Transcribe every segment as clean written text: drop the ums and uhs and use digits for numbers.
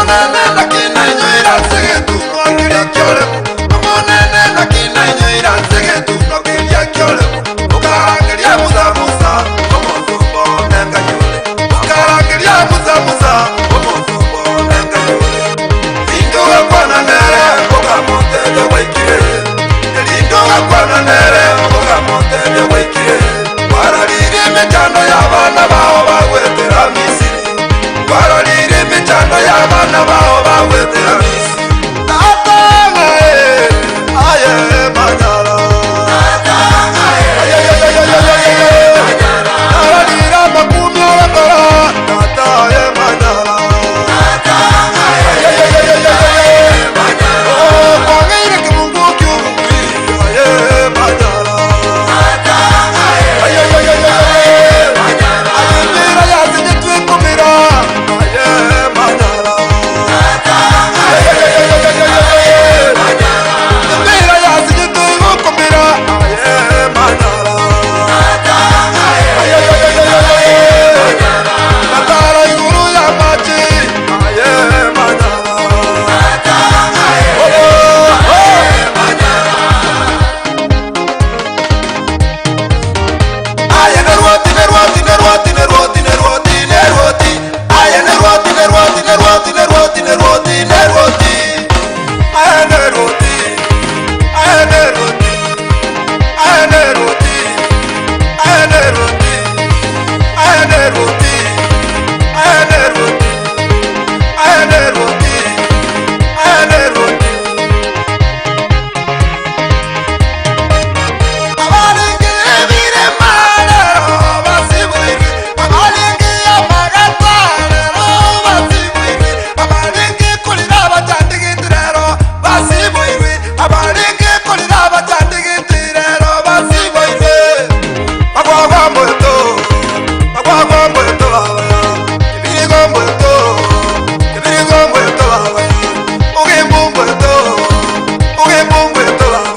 Omonene naki nainyoire ase egetunwa keria ki'Orebu, Omonene naki nainyoire ase egetunwa keria ki'Orebu, Okarangeria Musa, Musa, omosomba one nkanyore, Okarangeria Musa, Musa, omosomba one nkanyore. Rinde ogakwana nere, okamotebia gwaikire, Erinde ogakwana nere, okamotebia gwaikire. Kwarorire emechando y'abana bao bagwetera Misiri, Kwarorire emechando y'abana bao bagwetera Misiri. Tata ng'ae, aye manyara. Narorire amakumi ogokora, Tata aye manyara. Oh, kwang'eire ekemungu ki'obobui, aye manyara. Embeera yasenyetwe ekomera, aye manyara. Embeera yasenyetwe egokomera, aye manyara. Matara igoro y'amache, aye manyara. Oh, oh. Aye nerwoti nerwoti nerwoti nerwoti nerwoti nerwoti Aye nerwoti nerwoti nerwoti nerwoti nerwoti nerwoti Aye nerwoti Aye nerwoti Aye nerwoti Aye nerwoti Aye nerwoti Aye nerwoti Aye nerwoti Aye nerwoti Abarenge ebirema rero basiboirwe, abarenge amagata rero basiboirwe, abarenge korera abachandegete rero basiboirwe, abarenge korera abachandegete rero basiboirwe. Magwagwa mboto, magwagwa mboto baba, kibirigo mboto, kibirigo mboto baba, ogembo mboto, ogembo mboto baba.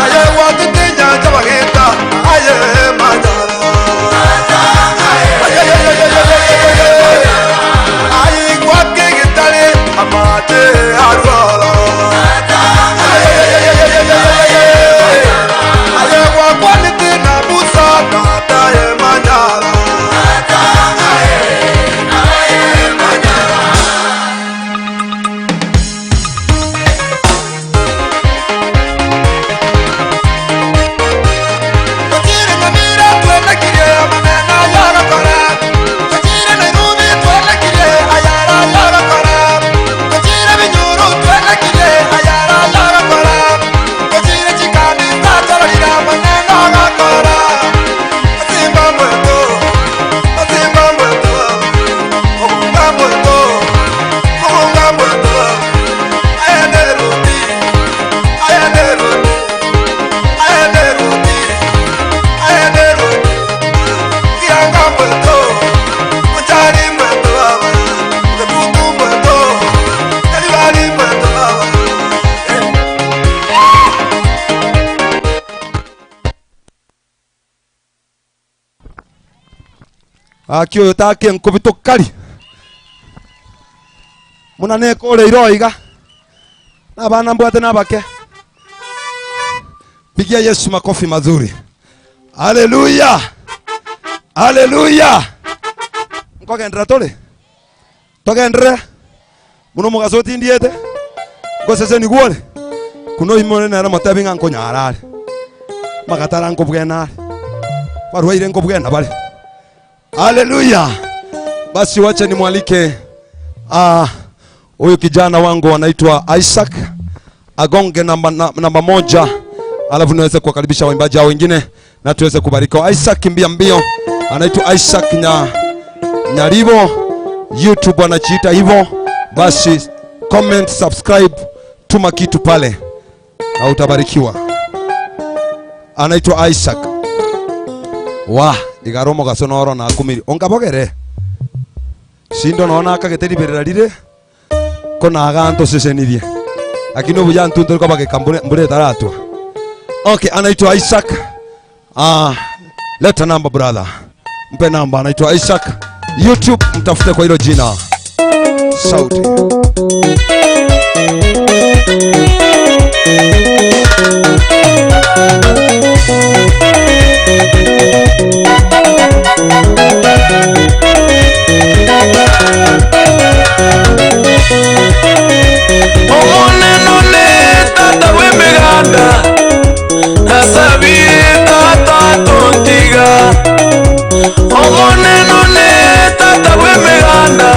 Aye gwatete enyancha bageta, aye manyara. Aye gwaka egetare, amache arwara. Aye gwakwanete na Musa, tata aye manyara. Tochire Nyamira twenekirie amang'ana ay'ogokora, Tochire Nairobi twenekirie ayara ay'ogokora, Tochire Binyoro twenekirie ayara ay'ogokora, Tochire chikanisa twarorire amang'ana ogokora. Osimba mbweto, osimba mbweto, ogunga mbweto, ogunga mbweto, aye Nairobi, aye Nairobi, aye Nairobi. Gaki oyo takenkobi tokari buna nekoreire oiga na abana mbwate na abake pigia Yesu makofi mazuri Haleluya! Haleluya! Nkogenderera tore? Togenderere? Buna omogaso otindiete, ngosesenigwa ore? Buna oimore nere motebi ng'a nkonyara are, magatara nkobwena are, barwaire nkobwena bare. Haleluya! Basi wacha nimwalike ah, huyu kijana wangu anaitwa Isaac agonge namba, na, namba moja, alafu niweze kuwakaribisha waimbaji hao wengine na tuweze kubarikiwa. Isaac kimbia mbio, anaitwa Isaac nya, Nyaribo, YouTube anajiita hivyo. Basi comment, subscribe. Tuma kitu pale na utabarikiwa. Anaitwa Isaac. Wa igaro omogaso noro nakumiri onkabogere sindo nono nakagete riberera rire ko naganto sesenirie lakini obuya ntunto rikobageka mbure mbure etaratwa. Okay, anaitwa Isaac. Ah, leta namba brother, mpe namba. Anaitwa Isaac. YouTube mtafute kwa hilo jina. Sauti. Omonene one, Tata bw'emeganda, nasabire Tata tontiga. Omonene one, Tata bw'emeganda,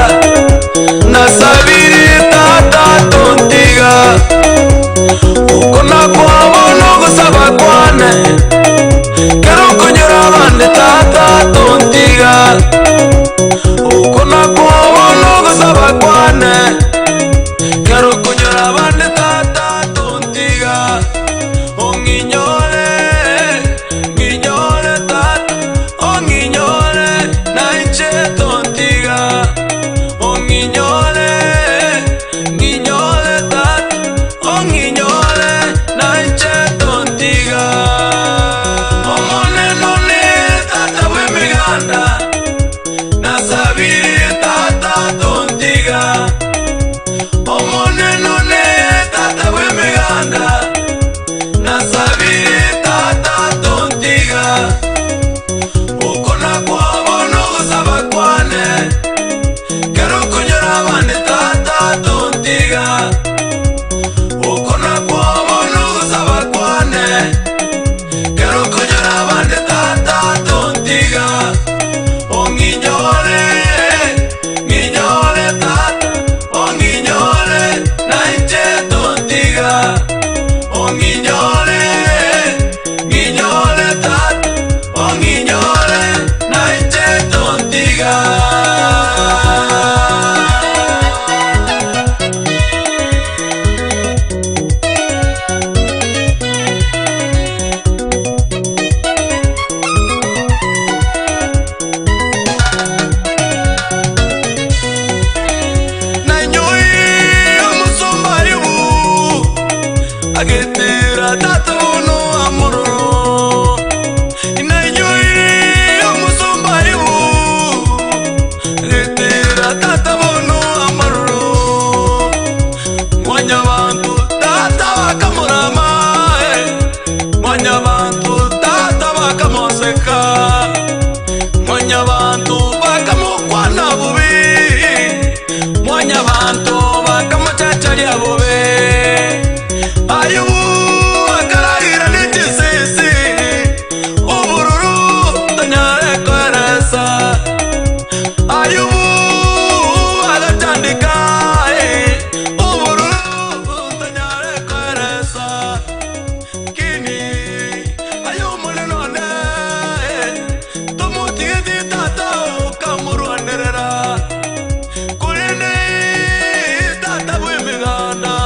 nasabire Tata tontiga. Oko nakwabo nogosaba kwane, kero okonyora abande Tata tontiga. Oko nakwabo nogosaba kwane, kero okonyora abande Tata tontiga. Ong'inyore, ng'inyore Tata, ong'inyore nainche tontiga. Ong'inyore, ng'inyore Tata, ong'inyore nainche tontiga. Omonene one, Tata bw'emeganda, nasabire Tata tontiga. Omonene one, Tata bw'emeganda, nasabire Tata tontiga. Oko nakwabo nogosaba kwane, kero okonyora abande Tata tontiga. Oko nakwabo nogosaba kwane, kero okonyora abande Tata tontiga. Ong'inyore, ng'inyore Tata, ong'inyore nainche tontiga. Ong'inyore, ng'inyore Tata, ong'inyore nainche tontiga. Nainyoe omusomba Ayubu, agetera tata bono amororo. Nainyoe omusomba Ayubu, agetera tata bono amororo. Mwanyabantu tata bakamorama, mwanyabantu tata bakamoseka, mwanyabantu bakamokwana bubi, mwanyabantu bakamochacharia bobe. Ayubu akaragira n'echisisi, obururu tanyare koeresa. Ayubu agachandika, obururu tanyare koeresa. Kini ayo omonene one, tomotigeti tata okamorwanerera. Korende tata bw'emeganda,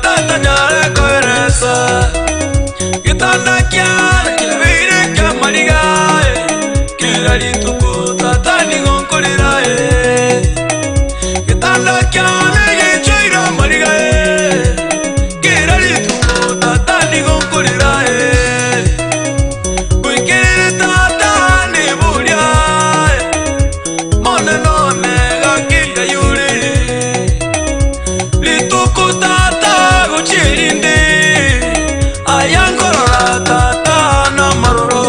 Tata tanyare koeresa. Getanda kiane kiabeire eki'amariga, kera rituko tata nigo nkorera. Getanda kiane gichoire amariga, kera rituko tata nigo nkorera. Goikerere tata neboria, Monene one gaki ngayore. Rituko tata gochia erinde, aya nkorora tata namaroro.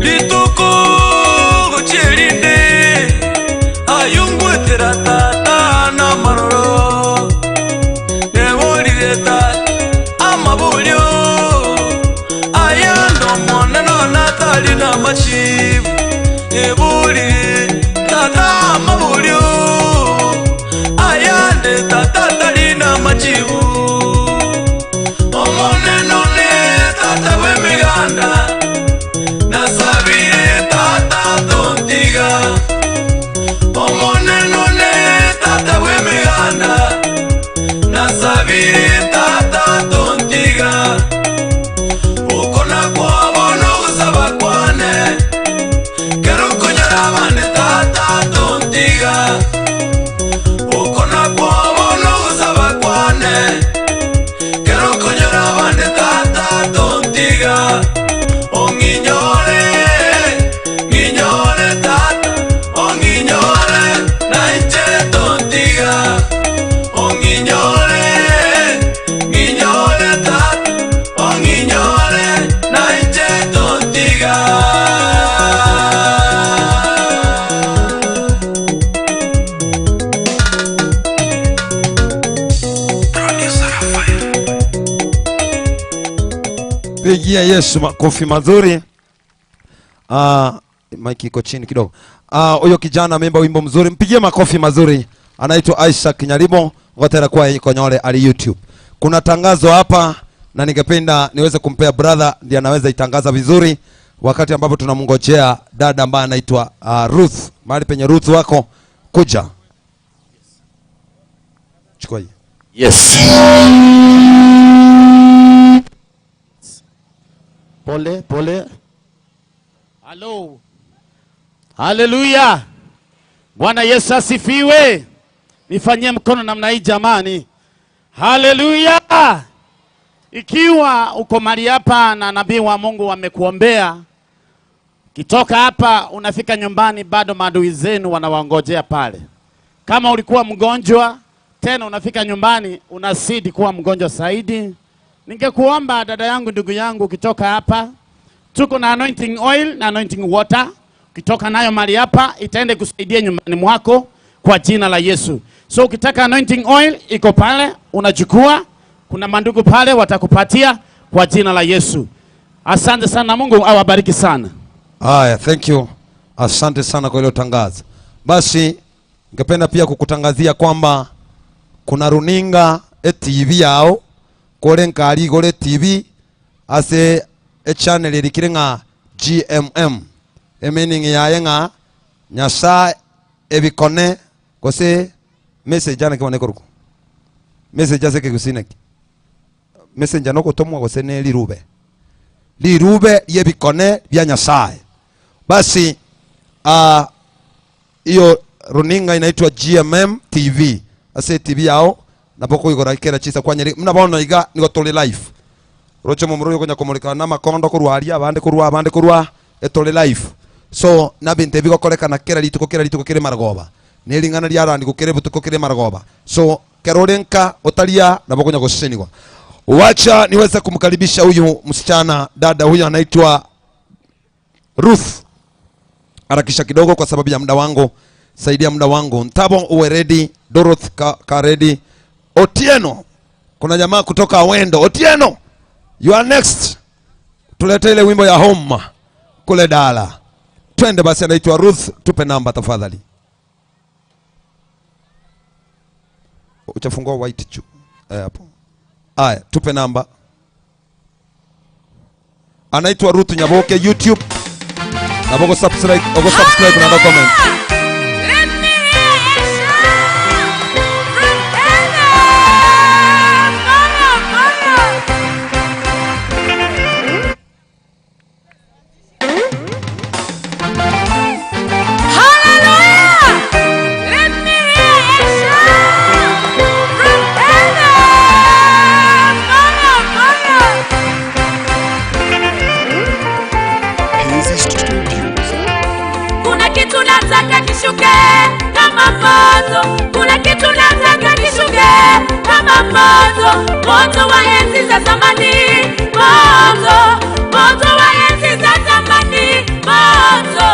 Rituko gochia erinde, ayio ngwetera tata namaroro. Neborire tata amaborio, aya nd'Omonene one atari namachibu. Neborire tata amaborio, ayande tata tari namachibu. Omonene one tata bw'emeganda, nasabire tata tontiga. Omonene one tata bw'emeganda, nasabire tata tontiga. Oko nakwo bono ogosaba kwane, kero okonyora abande tata tontiga. Oko nakwo bono ogosaba kwane, kero okonyora abande tata tontiga. Ong'inyore, ng'inyore tata, ong'inyore nainche tontiga. Ong'inyore, ng'inyore tata, ong'inyore nainche tontiga. Pigia Yesu makofi mazuri. Ah, mic iko chini kidogo. Ah, huyo kijana ameimba wimbo mzuri, mpigie makofi mazuri. Anaitwa Isaac Nyaribo, ngotera kwa Konyole ali YouTube. Kuna tangazo hapa na ningependa niweze kumpea brother ndiye anaweza itangaza vizuri wakati ambapo tunamngojea dada ambaye anaitwa Ruth. Mahali penye Ruth wako kuja. Chukua hii. Yes. Pole pole. Halo. Haleluya. Bwana Yesu asifiwe. Nifanyie mkono namna hii jamani. Haleluya. Ikiwa uko mahali hapa na nabii wa Mungu wamekuombea, kitoka hapa unafika nyumbani bado maadui zenu wanawangojea pale. Kama ulikuwa mgonjwa tena unafika nyumbani unazidi kuwa mgonjwa zaidi. Ningekuomba dada yangu, ndugu yangu, ukitoka hapa tuko na anointing oil na anointing water. Ukitoka nayo mahali hapa itaende kusaidia nyumbani mwako kwa jina la Yesu. So ukitaka anointing oil iko pale, unachukua. Kuna mandugu pale watakupatia kwa jina la Yesu. Asante sana, Mungu awabariki sana. Haya, thank you. Asante sana kwa hilo tangazo. Basi ningependa pia kukutangazia kwamba kuna runinga e TV yao kore nkari igore TV ase e channel erikire ng'a GMM e meaning yaye ng'a Nyasaye ebikone gose message ane kebone korokwa message ase ekegusii naki messenger nogotomwa gose ne rirube rirube riebikone bia Nyasaye. Basi hiyo runinga inaitwa GMM TV ase TV yao nabo koigora kera chisa kwanyeri muna bono iga nigo tore live roche momura oyo okonya komoreka na amakondo korwa aria abande korwa abande korwa etore live so nabinto ebi bigokorekana kera rituko kera rituko kere marogoba ne ring'ana riarandi gokere botuko kere marogoba so kero ore nka otaria nabo okonya gosesenigwa. Wacha niweze kumkaribisha huyu msichana dada huyu anaitwa Ruth. Harakisha kidogo kwa sababu ya muda wangu. Saidia muda wangu. Ntabo uwe ready, Dorothy ka ready. Otieno. Kuna jamaa kutoka Awendo. Otieno, you are next. Tulete ile wimbo ya home kule Dala. Twende basi, anaitwa Ruth, tupe namba tafadhali. Uchafungua white chu. Hapo. Aya, tupe namba. Anaitwa Ruth Nyaboke YouTube. Na boko subscribe, boko subscribe na comment. Let me hear a shout from heaven. Moto, moto wa enzi za zamani, moto, moto wa enzi za zamani, moto.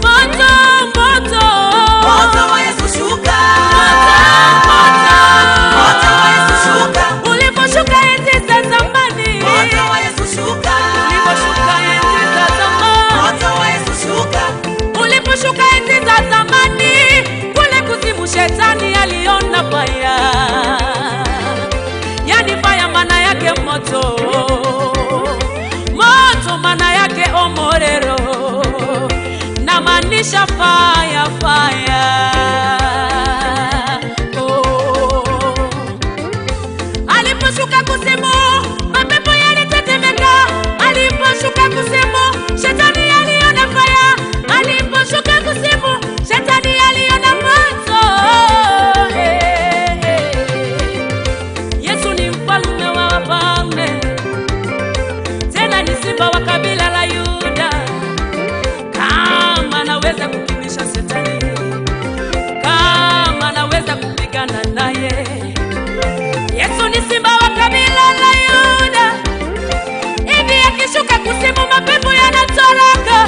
Moto, moto. Moto wa Yesu shuka. Moto, Moto wa Yesu shuka. Uliposhuka enzi za zamani. Moto wa Yesu shuka. Uliposhuka enzi za zamani. Moto wa Yesu shuka. Uliposhuka enzi za zamani, kule kuzimu shetani aliona faya, yani faya maana yake moto, moto maana yake omorero, na maanisha faya faya. Oh. Aliposhuka kuzimu, mapepo yalitetemeka. Aliposhuka kuzimu, shetani aliona faya. Aliposhuka kuzimu, shetani aliona moto. Eh, eh. Yesu ni mfalme wa wafalme, tena ni simba wa kabila la Yuda. Kama naweza kukimbisha shetani, kama naweza kupigana naye Yesu ni simba wa kabila la Yuda. Hivi akishuka kuzimu mapepo yanatoroka.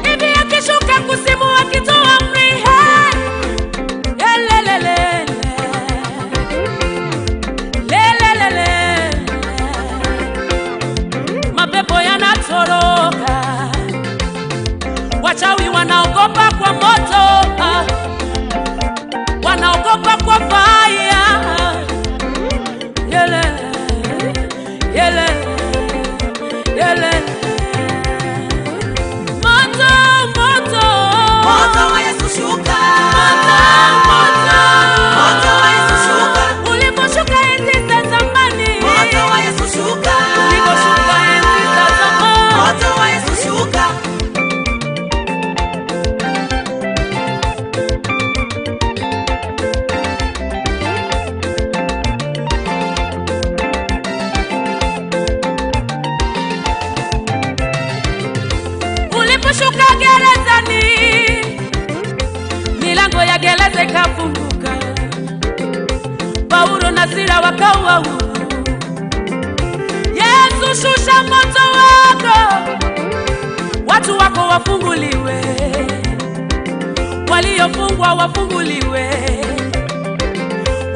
Hivi akishuka kuzimu akitoa amri, hey! Elelelele. Lelelele. Mapepo yanatoroka. Wachawi wanaogopa kwa moto. Ah. Wanaogopa kwa fire. Yele, yele, yele. Moto, moto. Moto wa Yesu shuka. Moto, moto. Moto wa Yesu shuka. Uliposhuka enzi za zamani. Moto wa Yesu shuka. Uliposhuka enzi za zamani. Moto wa Yesu shuka. Uliposhuka gerezani, milango ya gereza ikafunguka, Paulo na Sila wakawa huru. Yesu, shusha moto wako, watu wako wafunguliwe, waliofungwa wafunguliwe,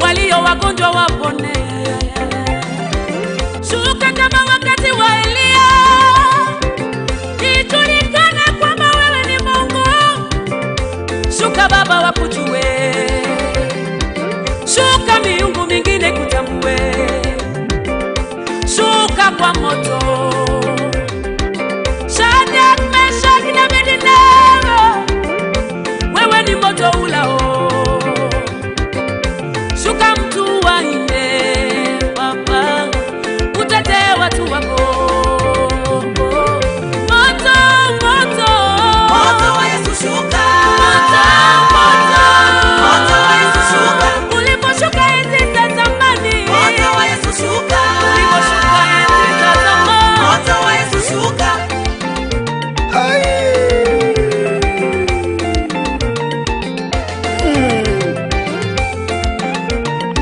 walio wagonjwa wapone. Shuka kama wakati wa Eliya, ijulikane kwamba wewe ni Mungu. Shuka Baba wakujue, shuka miungu mingine kutambue, shuka kwa moto. Shadrach, Meshach na Abednego, wewe ni moto ulao. Shuka mtu wa nne, Baba, utetee watu wako. Moto, moto. Moto wa Yesu shuka. Moto, moto. Moto wa Yesu shuka. Uliposhuka enzi za zamani. Moto wa Yesu shuka. Uliposhuka enzi za zamani. Moto wa Yesu shuka.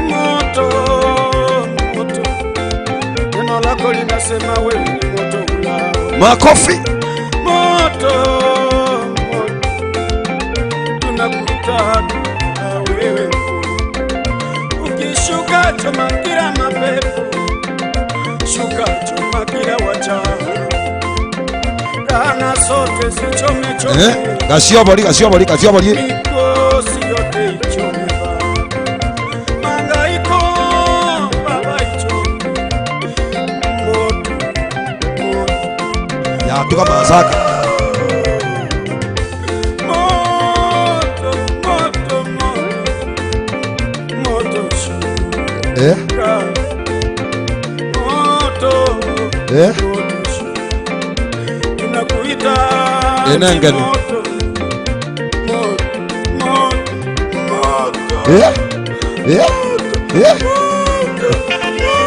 Moto, moto, neno lako linasema wewe ni moto ulao. Makofi. Moto, moto, tunakutaka wewe mkuu. Ukishuka choma kila mapepo, shuka choma kila wachawi, laana zote zichome chome Eh, gasiobori gasiobori gasiobori. mikosi yote ichome Baba, mangaiko Baba ichome moto, moto Yatuka masaka. moto moto moto moto shuka Eh, moto eh. moto shuka tunakuita Enengeni. moto moto moto moto Eh? Eh? Eh?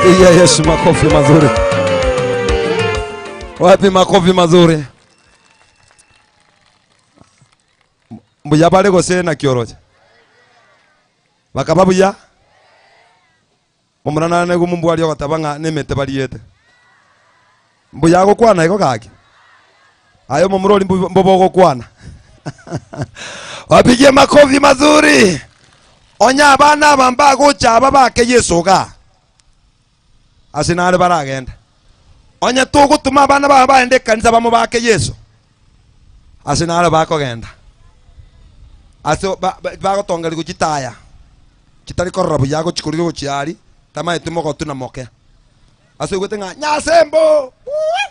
Pigia Yesu makofi mazuri. Wapi makofi mazuri? Mbuya pale gose na kioroche. Bakaba buya. Momura nare naigwe mombwari ogoteba ng'a nemete bariete. Mbuya agokwana igo gaki? Aye omomura oria mbu- mbobe ogokwana. Wapigie makofi mazuri. Onye abana aba mbagocha aba bake Yeso igaa. Ase nare baragende. Onye togotoma abana babo baende ekanisa bamobake Yeso, ase nare bakogenda. Ase ba- ba- bagotongerigwa chitaya chitari korora buya agochi korigia gochia aria, tamaeti mogotu na moke. Ase oigwete ng'a Nyasembo! Uuwi!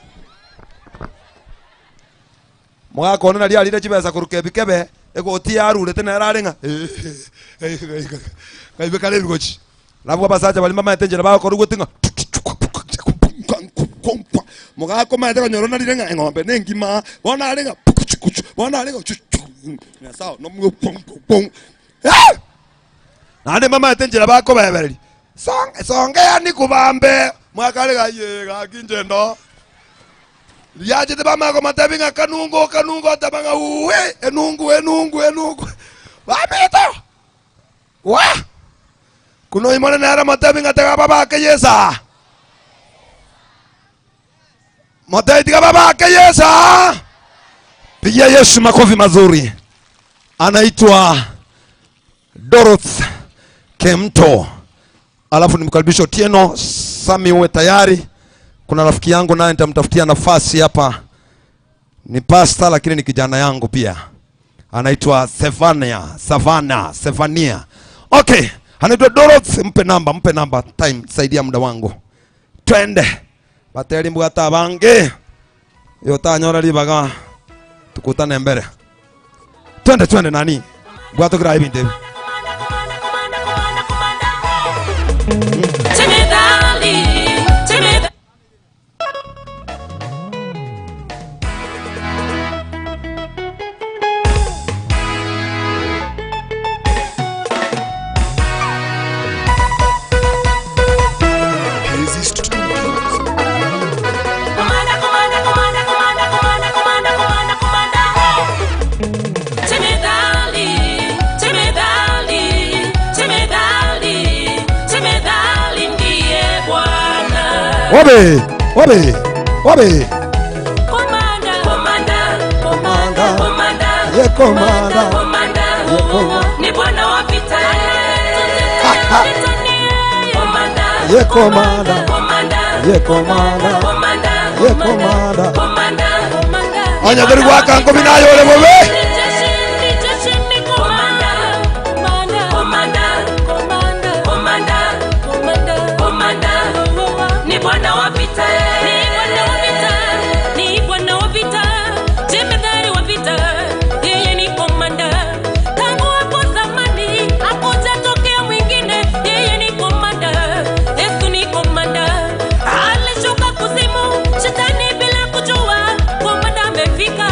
Mogaka one naria arire chibesa korwa kebikebe, egoti yarurete nere are ng'a ngaibe kare ebigochi. Nabwo abasacha baria mbamaete enchera bagokora ogwete ng'a mogaka omanyete konyora onarire ng'a eng'ombe nengima, bono are ng'a bono are ng'a Nyasae Naende mbamaete enchera bakobebereria, Songea nikubambe, mogaka are ng'a yee gaki inche ndo. Riachete bamanya komotebi ng'a kanungu, kanungu, oteba ng'a uwe, enungu, enungu, enungu. Bamito! Wa! Kuno oimore nere motebi ng'a tiga babake Yeso aa. Motebi tiga babake Yeso aa. Pigia Yesu makofi mazuri. Anaitwa Dorothy Kemto. Alafu nimkaribishe Otieno Sami, uwe tayari. Kuna rafiki yangu naye nitamtafutia nafasi hapa, ni pasta lakini ni kijana yangu pia, anaitwa Sevania, Savana, Sevania. Okay, anaitwa Dorothy. Mpe namba, mpe namba, time saidia muda wangu, twende bateri mbwata abange yotanyora ribaga tukutane mbere twende twende nani bwatokera ebinto ebi Jemedali, jemedali. Hazy Studios. Komanda, komanda, komanda, komanda, komanda, komanda, komanda, komanda. Jemedali, jemedali, jemedali, jemedali ndiye Bwana. obe obe obe Komanda, komanda, Komanda. komanda, Ye komanda. komanda, Ye komanda. ni Bwana wa vita. Komanda, Ye komanda. komanda, Ye komanda. komanda, Ye komanda. komanda, komanda. Onye tori gwaka nkobi naye ore bobe Alishuka kuzimu, shetani bila kujua, komanda amefika.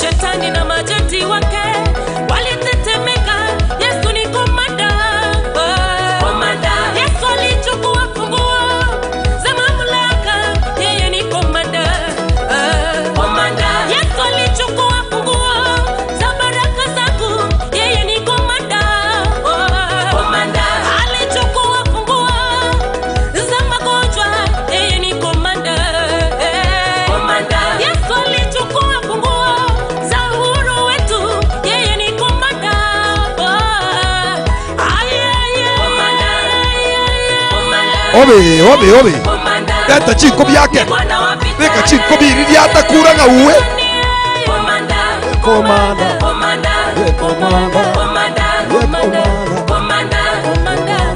Shetani na majeti wake walitetemeka. Yesu ni komanda. Yesu alichukua funguo za mamlaka, yeye ni komanda. Yesu alichukua funguo za baraka zangu, yeye ni komanda. Alichukua funguo za magonjwa, yeye ni komanda. Yesu alichukua funguo za uhuru wetu, yeye ni komanda. Aye, aye, obe obe obe leta chinkobi yake beka chinkobi iri riatakura ng'a uwe komanda Ye komanda. Ye komanda.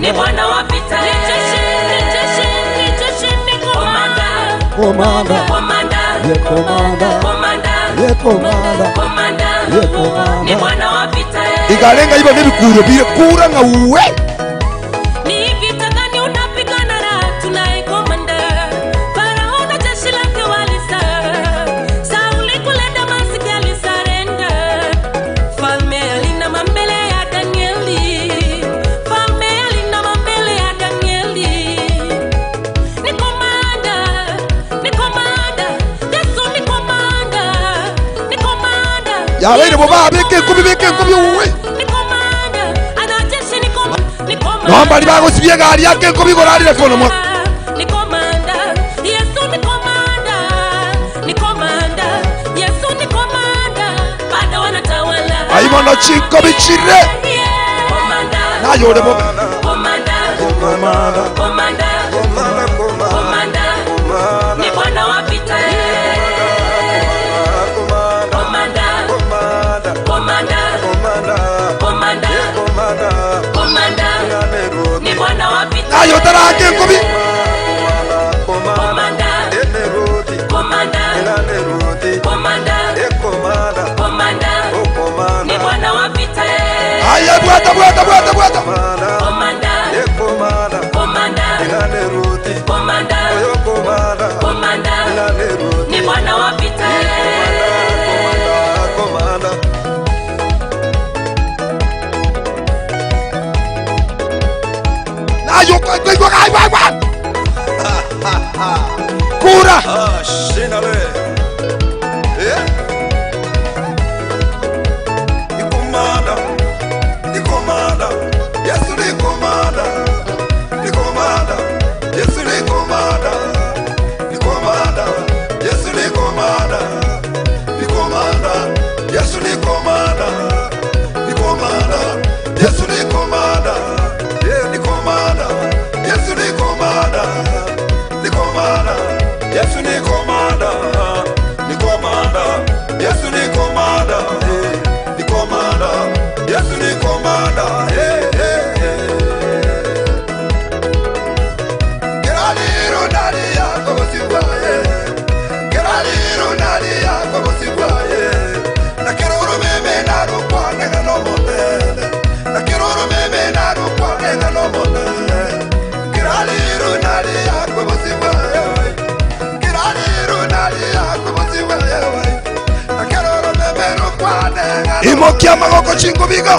Ni Bwana wa vita. komanda Komanda. Ye komanda. Komanda. Ye komanda. Komanda. Ye komanda. Ni Bwana wa vita. Ikarenga ibo nebikuro bire kura ng'a uwe Ni vita gani unapigana na tunaye komanda? Farao na jeshi lake walisa. Sauli kule Damasiki alisarenda. Falme alinama mbele ya Danieli. Falme alinama mbele ya Danieli. Ni komanda, ni komanda, Yesu ni komanda, ni komanda. Yabeire boba, beka enkobi, beka enkobi, uwe. Ni komanda, Noo mbari bagosibia egari yake enkobi igoro arire kono mwa. Ai bono chinkobi chire. Naye ore bobe. Naye otarake enkobi. Aye bwata bwata bwata bwata. Naye okoigwa gwa gwa. Kura. Yesu ni komanda, ni komanda, Yesu ni komanda, eh, ni komanda, Yesu ni komanda, eh, eh, eh. Keraliro nali yako bosigwaye, keraliro nali yako bosigwaye, na keroro meme narukwanega no motele, na keroro meme narukwanega no motele, keraliro nali yako bosigwaye. Imokia amagoko chinkobi igo.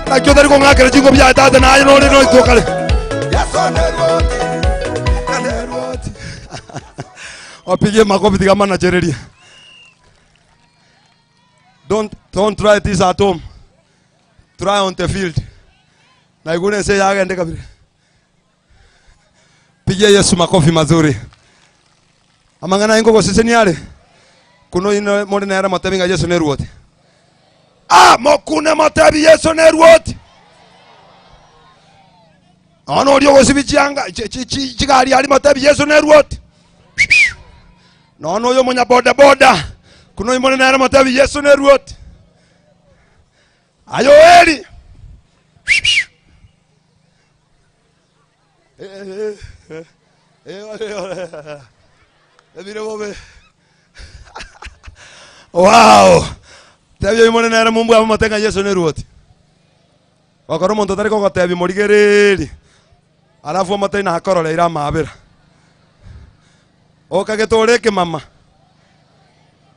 Naki otari kong'akera chinkobi yaye tata naye nore noitwe kare. Wapigie makofi tiga manachereria. Don't, don't try this at home. Try on the field. Naigure ense yagende kabire. Pigia Yesu makofi mazuri. Amang'ana aye nkogosesenia are, kuno inwe more nere motebi ng'a Yeso neruoti. Ah, mokune motebi Yeso neruoti. Nonya oria ogosibia chianga chi- chi- chi- chigari aria motebi Yeso neruoti. Nonya oyo omonya boda boda, kuno inwe more nere motebi Yeso neruoti. Aye Oeri. Ebire bobe. Wow. Tebia oimore nere mombwe amote ng'a Yeso neruoti. Gokora omonto otari kogotebia morigererie. Alafu omote nakororeire amabera. Okagete ore ekemama.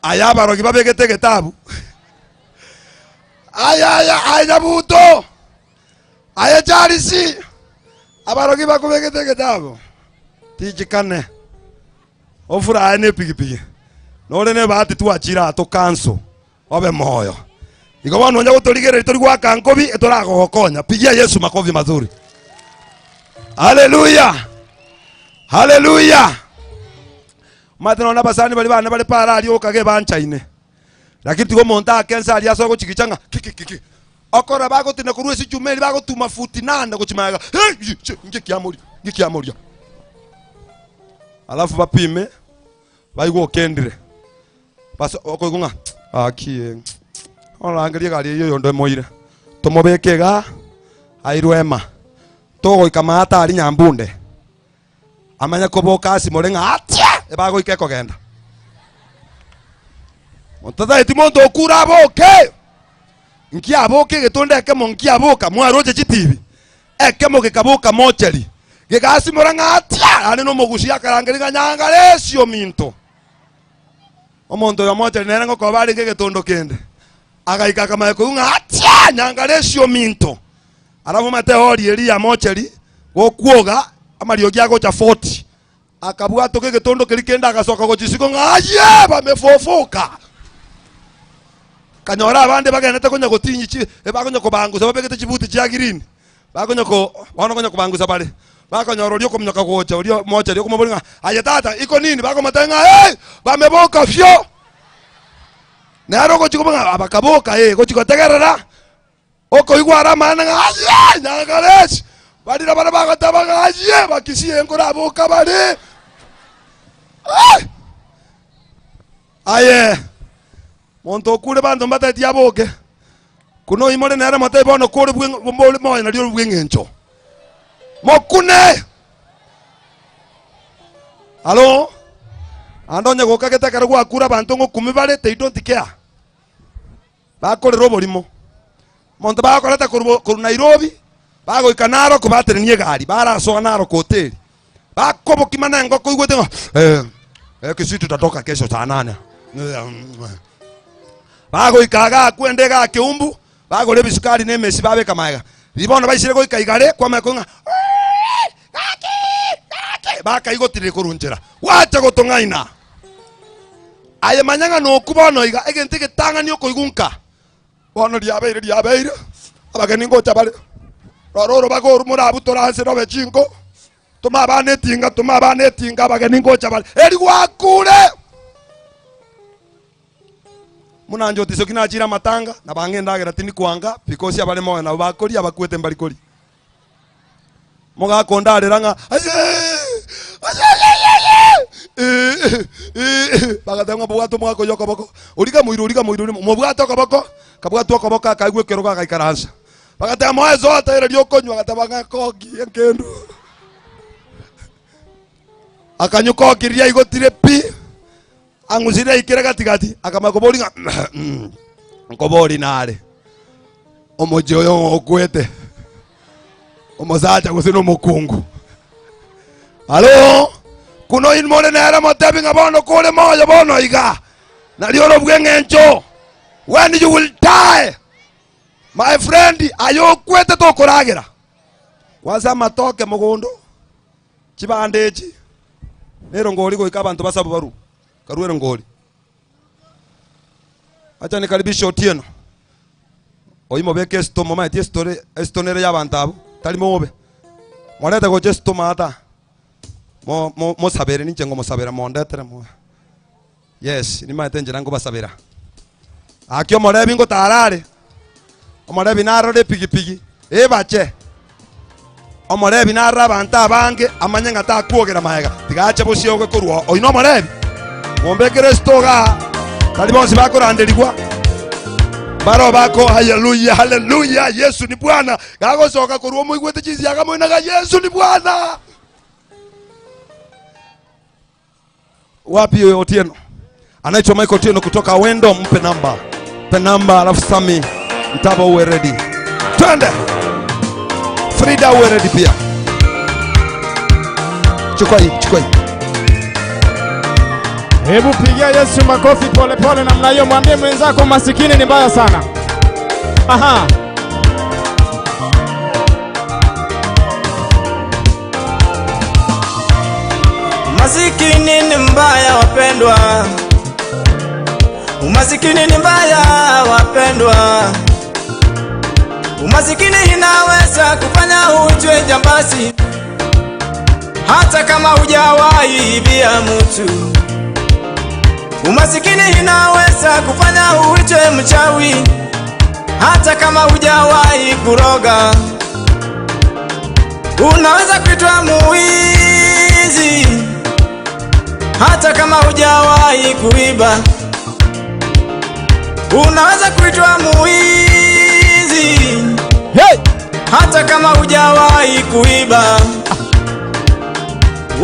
Aya abarogi babegete egetabu. Aya aya aya nyabuto. Aye Charles, abarogi bakobegete egetabu tichikane ofurahe ne epigipigi nore ne ebahati twachire aa tokanso obe moyo. Igo bono onye gotorigereria tori goaka nkobi etoragogokonya. Pigia Yesu makofi mazuri. Haleluya! Haleluya! Omanyete nonye abasani baria bane bare para aria okage banchaine. Lakini tiga omonto ake ense aria ase ogochigicha ng'a kikikiki. Okora bagotina korwa ase echuma eria bagotuma futi nane gochia magega, Hey! Yi! Chi! Inki kiamoria? Inki kiamoria? Alafu bapime, baigwe okendire. Bas okoigwa ng'a gaki eh, orangerie egari eyio oyonde emoire. Tomobeke igaa, airwe ema. Togoika maate aria Nyambunde. Amanye koboka asimore ng'a atia ebagoika ekogenda. Monto tataeti monto okure aboke. Nki aboka egetonda ekemo nki aboka mwaroche chitibi. Ekemo gekaboka mochari. Gegasimora ng'a atia! Naende nomogusi akarangeria ng'a Nyangaresi ominto! Omonto oyomo ochari nere ngokoba arenge egetondo kende, agaika akamanya koigwa ng'a atia! Nyangaresi ominto! Alafu omanyete ehori eria ya mocheri gokwoga amariogi agocha 40. Akabwatoka egetondo keria kende agasoka gochia isiko ng'a aye! Bamefofoka! Akanyora abande bagenderete konya gotinyi chi bakonya kobangusa babegete chibuti chia green, bakonya ko bono konya kobangusa bare, bakonyora oria okominyoka gocha oria omochari okomoboria ng'a aye tata iko nini? Bakomotebia ng'a eh! Bameboka fyo! Nere ogochia koboria ng'a bakaboka eh, gochia gotegerera. Okoigwa are amang'ana ng'a aye Nyangaresi, barire baria bagoteba ng'a aye Bakisii nkoraboka bare. Ai! Aye monto okure banto mbateti aboke, kuna oimore nere motebi bono kore bwe mbore moyo nario ore bw'eng'encho. Mokune! Alo, ande onye gokagete ekero gwakure abanto ng'okumi bare, they don't care. Bakorera oborimo. Omonto bagokoreta korwa korwa Nairobi, bagoika Narok batenenia egari, barasoa Narok hoteli. Bakobokima na engoko oigwete ng'a eh, eh, Kisii tutatoka kesho saa nane. Bagoika igaa kwenda igaa Keumbu, bagora ebisukari na emesi babeka magega. Riria bono baisire goika igare, kwamanya koigwa ng'a gaki, gaki, bakaigotirire korwa nchera. Gwacha gotong'aina. Aye manya ng'a nokwo bono iga, egento egetang'ani okoigwa nka, bono riabeire riabeire, abageni ngocha bare, rora orobaga oru morabutore ase robe chinko, toma abana etinga, toma abana etinga, abageni ngocha bare, eri gwakure! Buna inche otisoki nachire amatanga, na bang'a endagera tindi kwanga, because abare moyo nabo bakoria, abakwete mbari koria. Mogakondarera ng'a aye, aye, aye, aye, eh, eh, bagateba ng'a bwata omogaka oyio okoboko, origa moiro, origa moiro, origa mobwate okoboko, kabwatwa okoboko akaigwa ekerogo agaikaransa. Bagateba moe soda ere riria okonywa, agateba ng'a koki enkendu. Akanywa koki riria aigotire pi, ang'usire aikire gati gati, akamanya koboria ng'a nkobori nare. Omochie oyo okwete, omosacha gose nomokungu. Alo, kuno inwe more nere motebi ng'a bono kore moyo bono iga, nario ore bw'eng'encho. When you will die, my friend, aye okwete tokoragera. Kwansa amatoke mogondo, chibando echi, nerongori goika abanto basabu barwe, karue erongori. Acha nikaribishe Otieno. Oyio mobeke esito momaeti esito ere esito nere y'abanto abwo tari mobe. Morete gocha esito maata mo mo mosabere ninche ngomosabera mondetere mo yes nimaete enchera nkobasabera. Gaki omorebi ngotara are, omorebi narore epigipigi ebache, omorebi narore abanto abange amanye ng'a takwogera magega, tiga ache bosio oge korwa oo. Oyio nomorebi? Mombekere esito igaa, tari bonsi bakoranderigwa, mbaro bako haleluya haleluya Yesu ni Bwana, gagosoka korwa omoigwete chinsiaga moinaga Yesu ni Bwana. Wapi Otieno? Anaitwa Michael Otieno kutoka Wendo, mpe namba. Mpe namba alafu Sami Mtaba uwe ready. Twende. Frida uwe ready pia. Chukua hii, chukua hii. Hebu pigia Yesu makofi polepole namna hiyo, mwambie mwenzako masikini ni mbaya sana. Aha. Umasikini ni mbaya wapendwa, umasikini ni mbaya wapendwa. Umasikini inaweza kufanya ujwe jambazi, hata kama hujawahi ibia mtu. Umasikini inaweza kufanya ujwe mchawi, hata kama hujawahi kuroga. Unaweza kuitwa muwizi hata kama hujawahi kuiba. Unaweza kuitwa muwizi Hey! hata kama hujawahi kuiba.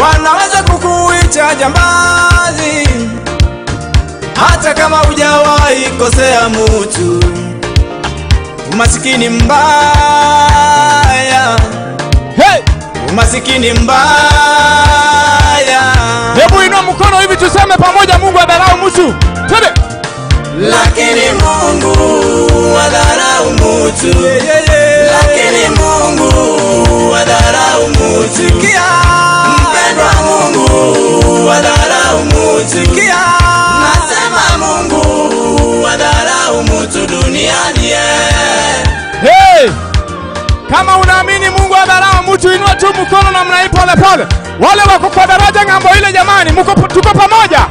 Wanaweza kukuita jambazi hata kama hujawahi kosea mutu. Umasikini mbaya, Hey! Umasikini mbaya. Hebu inua mkono hivi tuseme pamoja, Mungu adharau mtu. Twende. Lakini Mungu adharau mutu. Lakini Mungu adharau mutu. Mpendwa Mungu adharau mutu. Nasema Mungu adharau mutu duniani. Hey! Kama unaamini Mungu adharau mtu, inua tu mkono namna hii pole pole. Wale wako kwa daraja ng'ambo ile, jamani, mko tuko pamoja.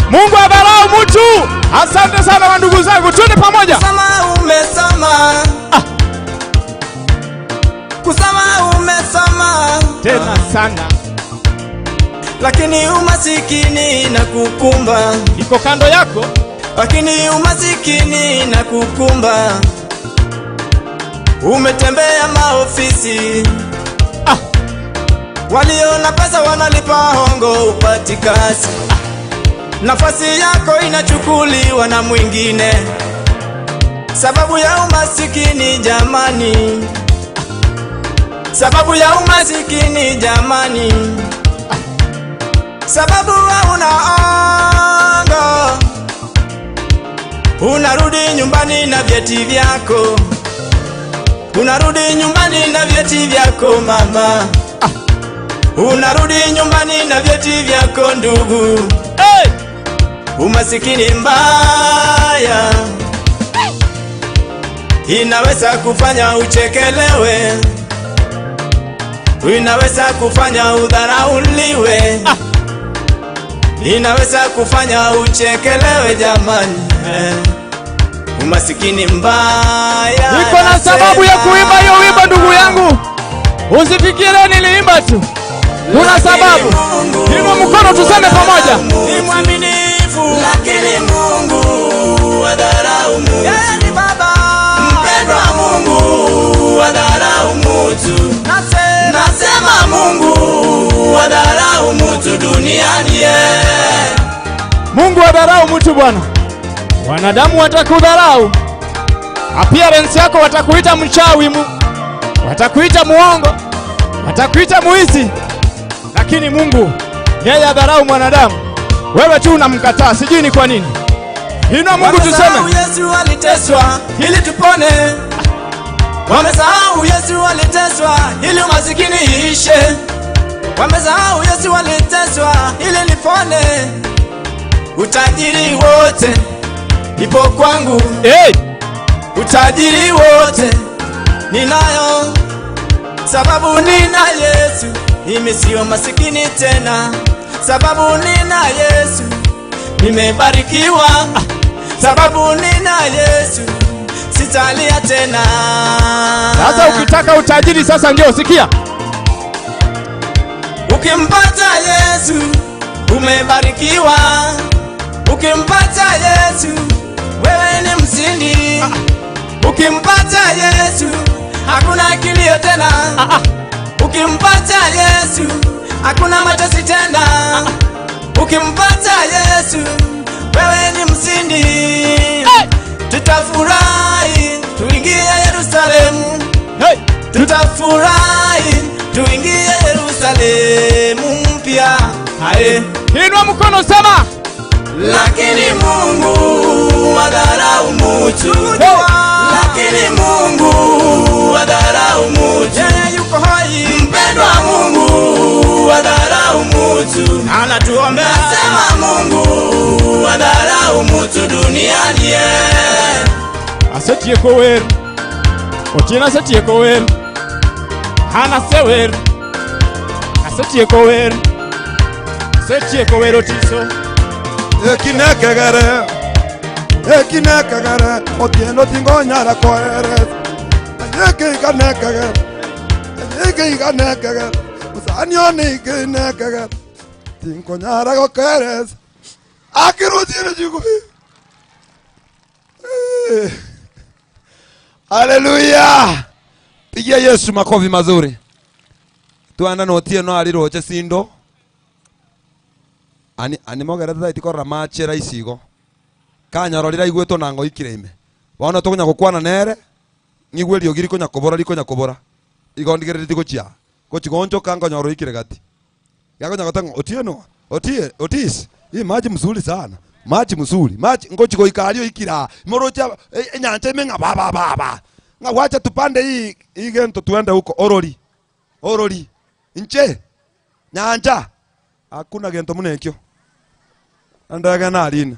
Mungu adharau mtu. Asante sana wa ndugu zangu, twende pamoja. Kusoma umesoma. Kusoma umesoma. Tena sana. Lakini umasikini na kukumba. Iko kando yako. Lakini umasikini na kukumba. Umetembea maofisi. Walio na pesa wanalipa hongo upati kazi. Nafasi yako inachukuliwa na mwingine. Sababu ya umasikini jamani. Sababu ya umasikini jamani. Sababu hauna hongo. Unarudi nyumbani na vyeti vyako. Unarudi nyumbani na vyeti vyako mama. Unarudi nyumbani na vyeti vyako ndugu. Hey! Umasikini mbaya inaweza kufanya uchekelewe, inaweza kufanya udharauliwe, inaweza kufanya uchekelewe jamani. Umasikini mbaya. Niko na sababu ya kuimba hiyo wimbo ndugu yangu. Usifikire niliimba tu. Kuna sababu. Inua mkono tuseme pamoja. Ni mwaminifu, lakini Mungu adharau mutu. Yeye ni baba. Mpendwa Mungu adharau mutu. Nasema Mungu adharau mutu duniani. Mungu adharau mtu bwana. Wanadamu watakudharau. Appearance yako watakuita mchawi mu. Watakuita muongo. Watakuita muizi. Lakini Mungu yeye adharau mwanadamu. Wewe tu unamkataa, sijui ni kwa nini. Inua Mungu Wamesahau tuseme. Yesu aliteswa ili tupone. Wamesahau Yesu aliteswa ili umasikini iishe. Wamesahau Yesu aliteswa ili nipone. Utajiri wote ipo kwangu. Hey! Utajiri wote ninayo, sababu nina Yesu. Mimi sio masikini tena, sababu nina Yesu. Nimebarikiwa, sababu nina Yesu. Sitalia tena. Sasa ukitaka utajiri sasa ndio sikia. Ukimpata Yesu umebarikiwa. Ukimpata Yesu wewe ni mshindi. Ukimpata Yesu hakuna kilio tena. Ukimpata Yesu hakuna machozi tena. Ukimpata Yesu wewe ni mshindi. Tutafurahi tuingie Yerusalemu. Hey! Tutafurahi tuingie Yerusalemu mpya. Aye. Inua mkono sema. Lakini Mungu adharau mutu. Lakini Mungu adharau mutu. Yeye yuko hai. Mpendwa Mungu adharau mutu. Anatuombea. Nasema Mungu adharau mutu duniani. Asetieko wer. Otieno asetieko wer. Hana asewer. Asetieko wer. Asetieko wer otiso. Ekinekegere ekinekegere otieno tingonyara koeresa ekiikanekegere ekiikanekegere musani one ikinekegere tinkonyara gokeresa akirutire chikubi. Haleluya! Pigia Yesu makofi mazuri. Twana na Otieno ariroche sindo. Ani ani mogere thaiti korora machera isigo. Kanyororira igwetwo na ngoikire ime. Bono tokonya gokwana nere, ng'igwe eriogi rikonya kobora rikonya kobora. Igo ndigerereti gochia. Ngochi goonchoka nkonyora oikire gati. Gakonya goteba ng'a Otieno, Otie, Otis, hii maji mzuri sana, maji mzuri, maji, ngochi goika aria oikire aa, moroche aba enyancha ime ng'a ba ba ba ba, ng'a wacha tupande hii hii gento twende huko, orori, orori, inche, nyancha, hakuna gento buna ekio. Endege narina,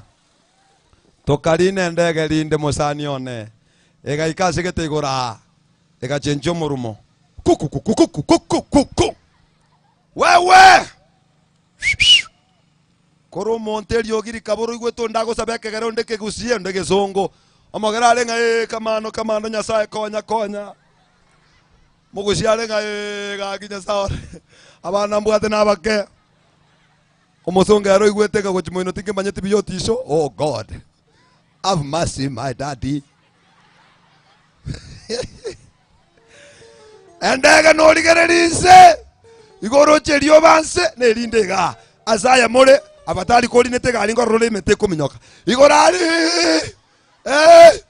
tokarina endege rinde mosani one, egaika ase gete igoro aa, egachenchia omorumo, kukukukukukukukuku, wewe! Korwa omonto eriogi rikaba oroigwete onde agosaba ekegere onde ekegusie onde egesongo, omogere are ng'a ee kamano kamano Nyasaye konya konya. Mogusie are ng'a ee gaki Nyasaye ore abana mbwate nabake. Omosongo ere oigwete ng'a gochia moino tinkemanyeti buya otiso, oh God have mercy my daddy. Endege norigereria inse, igo oroche erioba nse, na erinde igaa. Ase aya more abatari korinete egari nkorora emete ekominyoka. Igoro aria eh,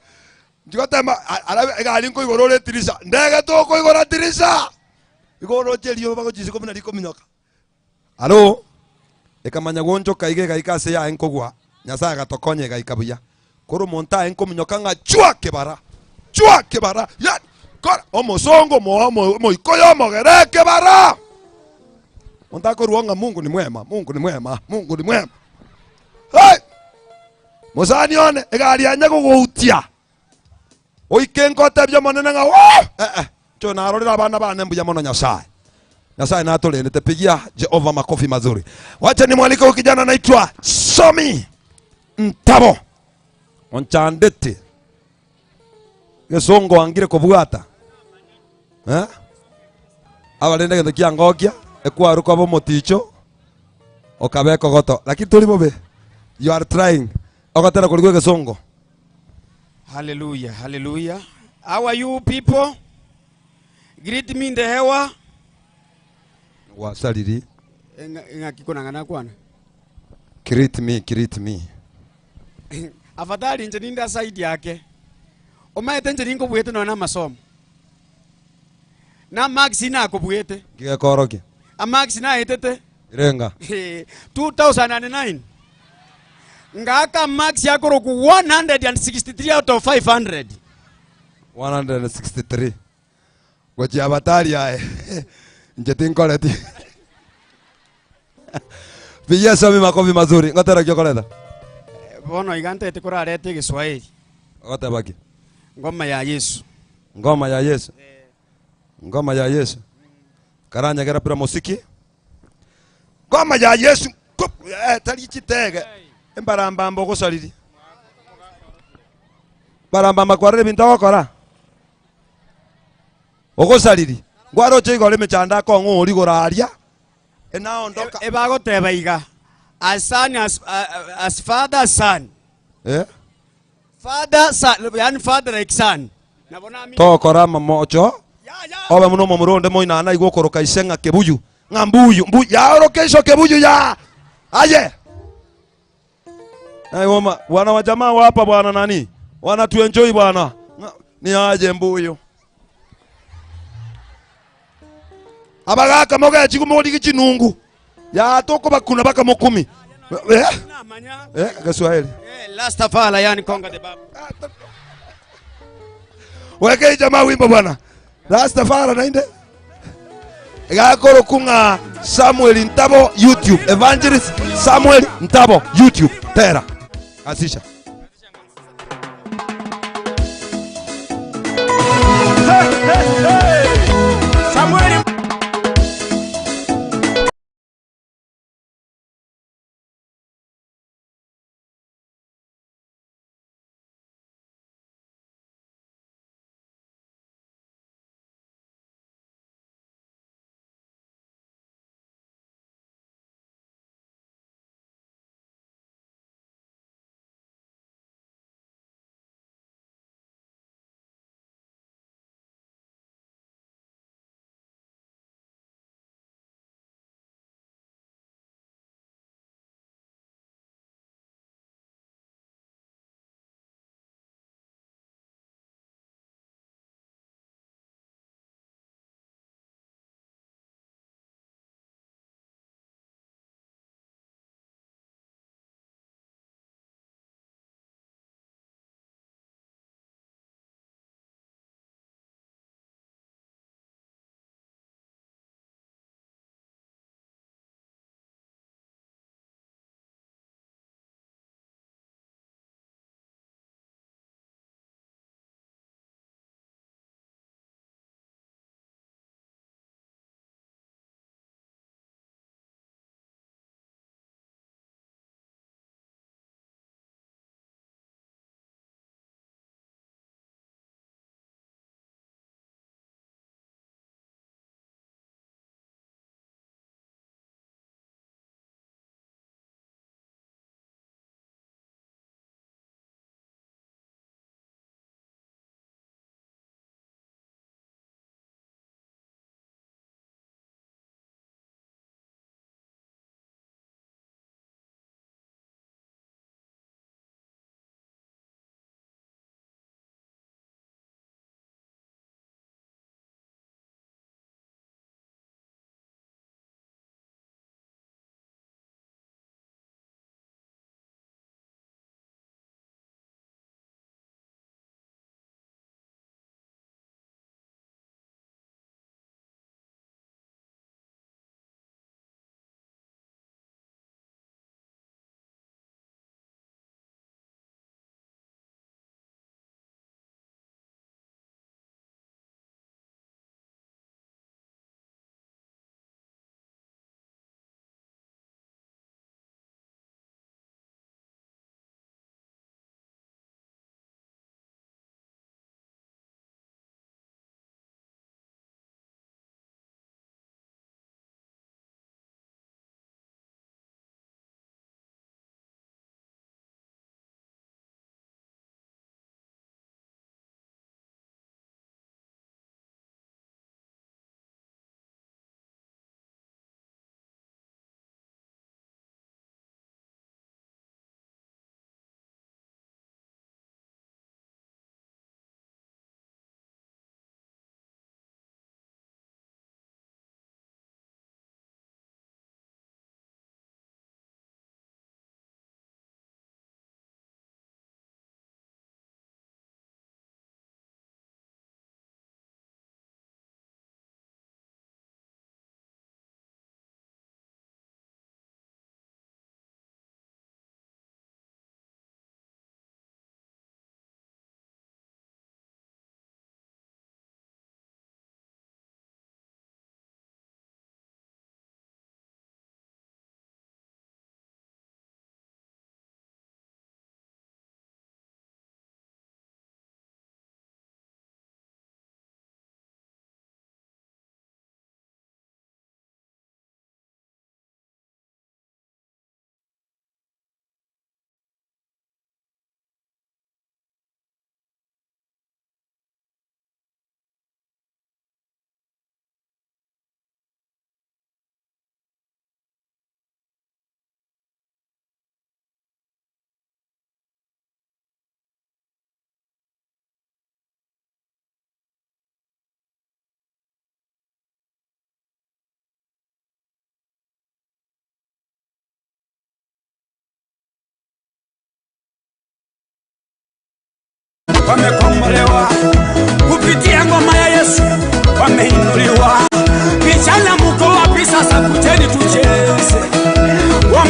nchigotema arabe egari nkoigora ore etirisha, ndege tokoigora tirisha. Igo oroche erioba gochia isiko buna rikominyoka. Aro ekamanya goonchoka iga egaika ase yaye nkogwa, Nyasae agatokonya egaika buya. Korwa omonto aye nkominyoka ng'a chwa kebara, chwa kebara, ya kora omosongo omo omo omoikoyo omogere ekebara. Monto akorwa ng'a Mungu ni mwema, Mungu ni mwema, Mungu ni mwema. Hey! Mosani one, egari yanya gogoutia. Oike nkotebia Omonene ng'a oo, eh, eh, inche narorire abana bane mbuya mono Nyasae. Nyasae natorendete. Pigia Jehova makofi mazuri. Wacha nimwalike huyu kijana anaitwa Somi Ntabo onchandete gesongo angire kobwata eh? Abarende egento kiangokia ekwaru koba omoticho okaba ekogoto lakini tori bobe you are trying ogotera korigwa egesongo Hallelujah, hallelujah. How are you people? Greet me in the hewa. Gwasariri. Ng'aki konang'ana kwana? Greet me, greet me. Afadhali inche ninde aside yake. Omaete inche ninkobuete nonya na amasomo. Na marks nakobuete. Ngigekorokia. Amarks naetete. Irenga. 2009 ngaaka marks akorokwa 163 out of 500. 163 gochia abatari aye inche tinkoreti pigia esomi makofi mazuri ngotera ki okoreta Bono iga ntete korarete egeswahili. Ogoteba ki? Ngoma ya Yesu. Ngoma ya Yesu. Ngoma ya Yesu. Karanyegera pira mosiki. Ngoma ya Yesu. Kup, eh, tari chitege. Embarambamba ogosariri. Barambamba kwarire ebinto ogokora. Ogosariri. Ngwaroche igoro emechando akong'o ori igoro aria. Enaondoka. Ebagoteba iga, as son as, as father son. Eh? Father son, yani father like son. Nabo nami. Tokora amamocho obe buna omomura onde moinana aigwe okoroka ise ng'a kebuyu ng'a mbuyu mbu yaoroka iso kebuyu ya aye Naigoma bwana wa jamaa wa hapa bwana nani wana tuenjoy bwana Ng'a, ni aje mbuyu abagaka mogechigu morigi chinungu yatokobakuna bakamokumi eh? Eh, Kiswahili. Rastafari yani konga the baba. Wekei jamaa wimbo bwana. Rastafari nainde. Gakoro kung'a Samuel Ntabo YouTube. Evangelist Samuel Ntabo YouTube. Tera. Asisha. Samuel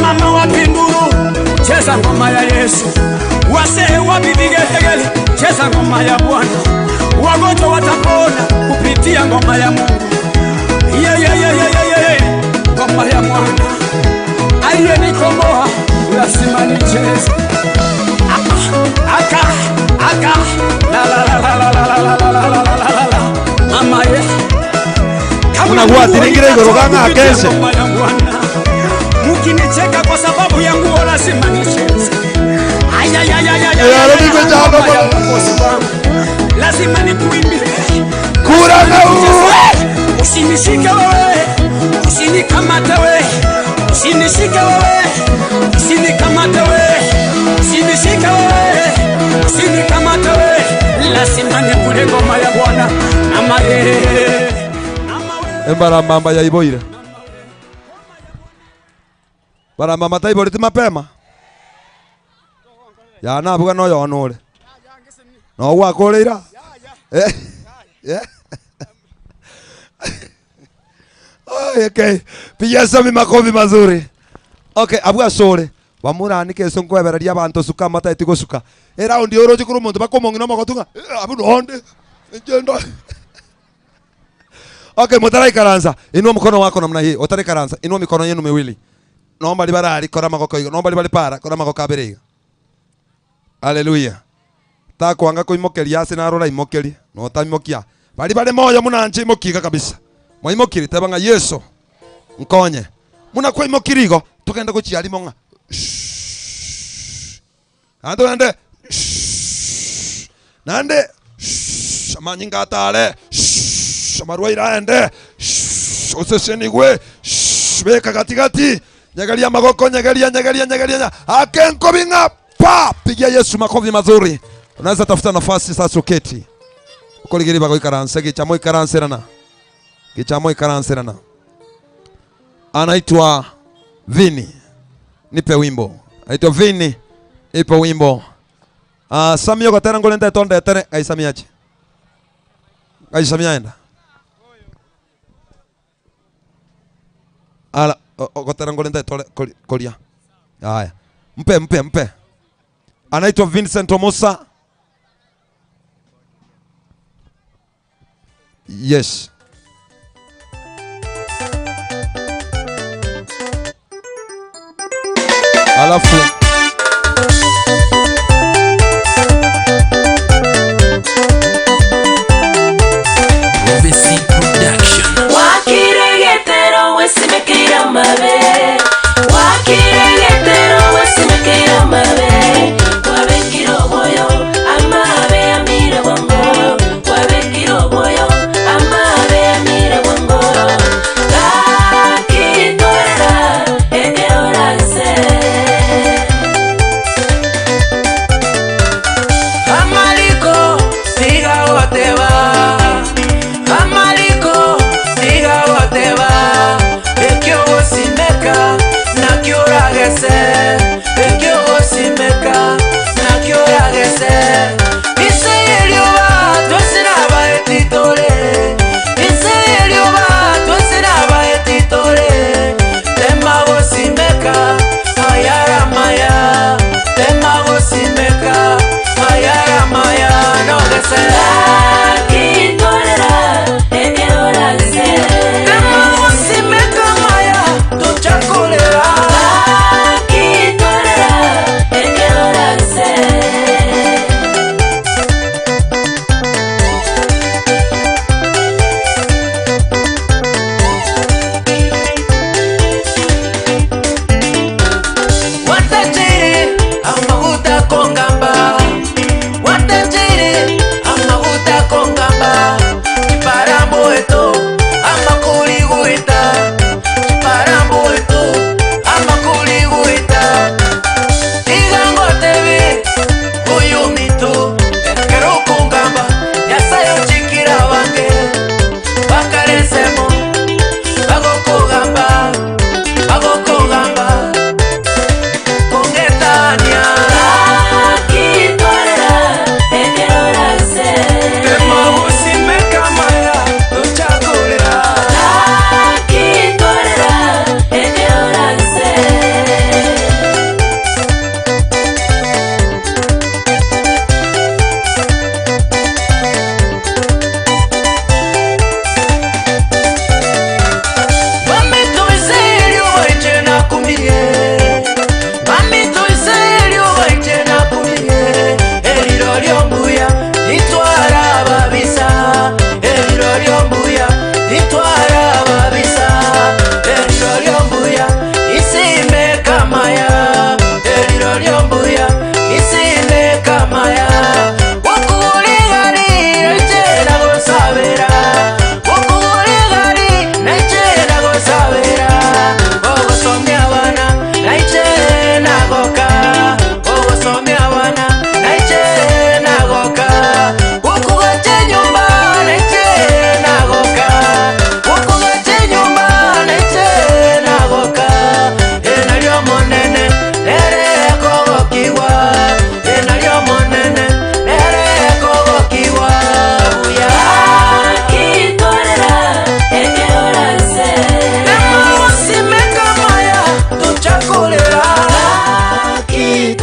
Wamama wapi nduru, cheza ngoma ya Yesu. Wazee wapi vigelegele, cheza ngoma ya Bwana. Wagonjwa watapona kupitia ngoma ya Mungu. Yeah, yeah, yeah, yeah, yeah, yeah. Ngoma ya Bwana aliyenikomboa, lazima nicheze. Aka aka la la la la la la la la la la la la la la mama ye Kama Unagwatiringire igoro nguo kang'a kupitia keshe. ngoma ya Bwana. Mkinicheka kwa sababu ya nguo lazima nicheze. Ay, ay, ay, ay, ay, ay, Eh, ay, niko ay, chapa ngoma ya bwana. Mwokozi wangu. Lazima nikuimbie. Kura na uwe. Usinishike wewe, usinikamate wewe, usinishike wewe, usinikamate wewe, usinishike wewe, usinikamate wewe. Lazima nikule ngoma ya Bwana mama ye. Mama we. Embarambamba yaiboire. Barambamba taiboreti mapema. Yanabuga noyo onore. No gwakoreira. Eh. Eh. Ay, okay. Pigia Sami makofi mazuri. Okay, abwa sore. Bamuranike eso nkwebereria abanto suka amataeti gosuka. Eraundi oroche kuri omonto bakomong'ina omogotu ng'a "Eh, abu nonde. Nchendo. Okay, mutaraikaranza. Inua mkono wako namna hii. Utaraikaranza. Inua mikono yenu miwili. Naomba libarari kora magoko igo. Naomba libali para kora magoko abere igo. Haleluya. Takwanga kuimokeria ase narora imokeria. No taimokia. Bali bale moyo munanje imokiga kabisa. Mwaimokiri tebanga Yesu. Nkonye. Muna kwa imokiri igo tugenda gochiarimo ng'a. Shh. Ando nande. Shh. Nande. Shh. Amanyinga atare. Shh. Amarwaire aende. Shh. Osesenigwe. Shh. Beka katikati. Nyegeria magoko, nyegeria, nyegeria, nyegeria. Akenkobinga pa. Pigia Yesu makofi mazuri. Unaweza tafuta nafasi sasa uketi. Ukoligiri bako ikaranse gichamo ikaranserana. Gichamo ikaranserana. Anaitwa Vini. Nipe wimbo. Anaitwa Vini. Ipe wimbo. Ah, Samio gatera ngole ndeto ndetere ngai Samia ache. Ngai Samia enda. Ala gotera ngole ndeto kolia. Haya. Mpe mpe mpe. Anaitwa Vincent Omosa. Yes. Alafu Prophecy Production. Wakiregetero wesimekera mabe Wakiregetero wesimekera mabe Wabekira oboyo amabe amira bwango Wabekira oboyo amabe amira bwango Kakitorera ekeoranse Amaliko siga woteba Amaliko siga woteba Ekyo gosimeka nakyo oragese Ekyo gosimeka nakyo oragese Ise erioba twese nabaetitore Ise erioba twese nabaetitore Tema gosimeka ayaramaya Tema gosimeka ayaramaya nogese Kakitorera ekeoranse Tema gosimeka maya tuchakolera Kakitorera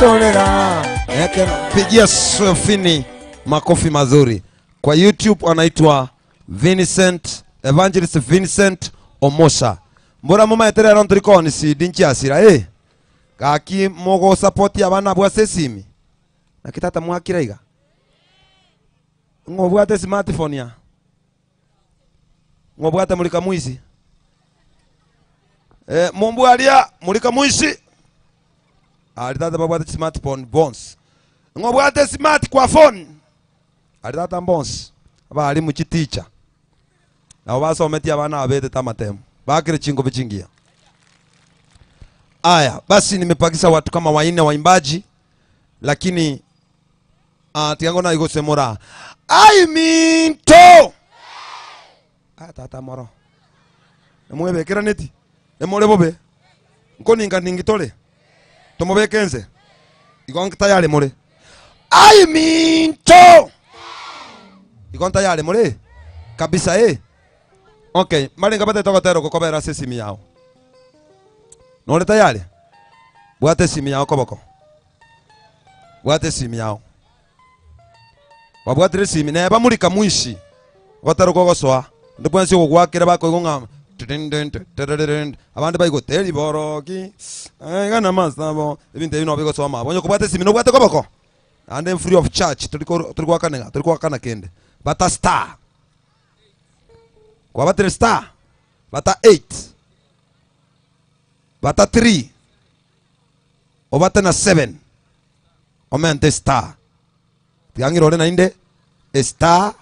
Torera ekero. Pigia Sofini makofi mazuri. Kwa YouTube anaitwa Vincent Evangelist Vincent Omosa. Mbora momaete rero ntori kooni CD nchiasira eh. Gaki mogosupport abana abwo ase esimi. Naki tata mwakire iga? Ng'o obwate smartphone ya? Ng'o obwate mulika mwisi? Eh, mombwaria mulika mwisi. Ari tata babwate smartphone bonsi. Ng'o obwate smart kwa phone? Ari tata mbonsi. Abarimu chiticha. Nabo basometie abana abetete amatemu. Bakire chingobe chingiya. Aya, basi nimepakisa watu kama waine waimbaji lakini ah, tigango na igosemora ai minto ah, tata moro nemwebekeraneti emore bobe nkoninga ningi tore tomobeke nse igo tayari more ai minto igo ntayari more kabisa eh okay marenga batete ogotera okobera ase esimi yao nore tayari bwata esimi yao koboko bwata esimi yao wabwatire esimi neba murika mwishi gotera kogosoa ndi bwensi ogogwakera bakoigwa ng'a tidindindi, tididindi. Abande baigote riboroki gana masabo ebinto ebi nobigosoa mabo onye kobwata esimi nobwate koboko naende free of charge tori tori goakanega tori goakana kende bata star kwabatire star bata 8 bata 3 obate na 7 omente star tiga ore nainde star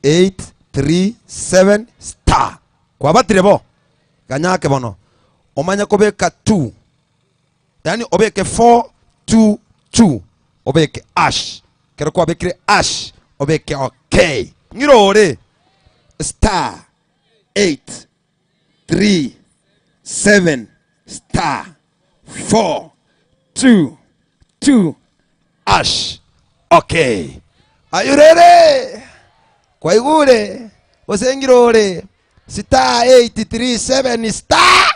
8 3 7 star kwabatire bo ganyake bono omanye kobeka 2 yani obeke 4 2 2 obeke ash kero kwabekire ash obeke okay ng'irore star 8 3 7 star 4 2 2 ash okay ayurere kwaigure osengirore star 837 star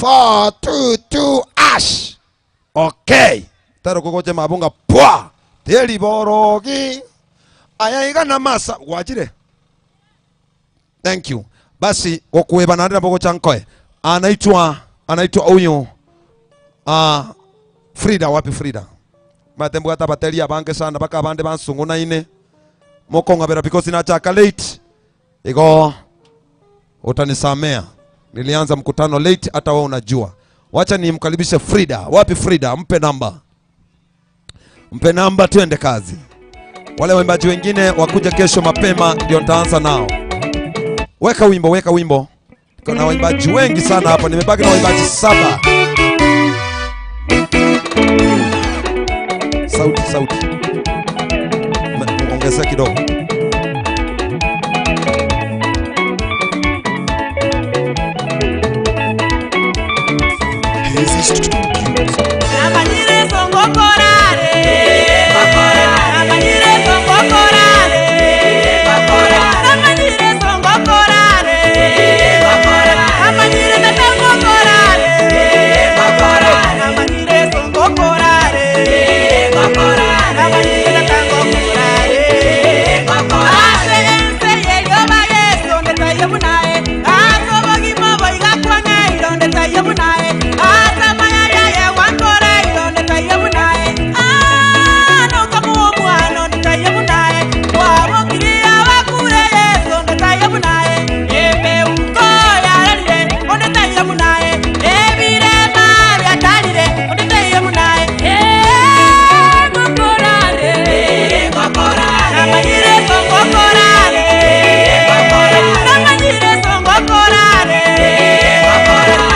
422 ash okay taro kogoche mabunga pwa teriborogi aya igana masa gwachire thank you basi gokweba nande nabo gocha nkoe anaitwa anaitwa huyu uh, Frida wapi Frida matembwata abateri abange sana baka abande bansung'unaine mokong'abera because nachaka late igo utanisamea nilianza mkutano late hata wewe unajua wacha nimkaribishe Frida wapi Frida mpe namba mpe namba twende kazi wale waimbaji wengine wakuja kesho mapema ndio nitaanza nao weka wimbo weka wimbo kuna waimbaji wengi sana hapa nimebaki na waimbaji saba sauti sauti Ma- ongezea kidogo Namanyire songokorare. Namanyire songokorare. Namanyire songokorare. Namanyire tatangokorare. Namanyire songokorare. Namanyire tatangokorare. Ase ense yerioba Yesu ndetaye bunae. Ase obogima boiga kwang'eiro ndetaye bunae. Ase amayaya yewankore iro ndetaye bunae. Ah, nokamuwa omwana ndetaye bunae. Wabokiri abakure Yesu ndetaye bunae. Emeuko yararire ondetaye bunae. Ebirema byatarire ondetaye bunae. Eh, gokorare. Namanyire songokorare. Namanyire songokorare.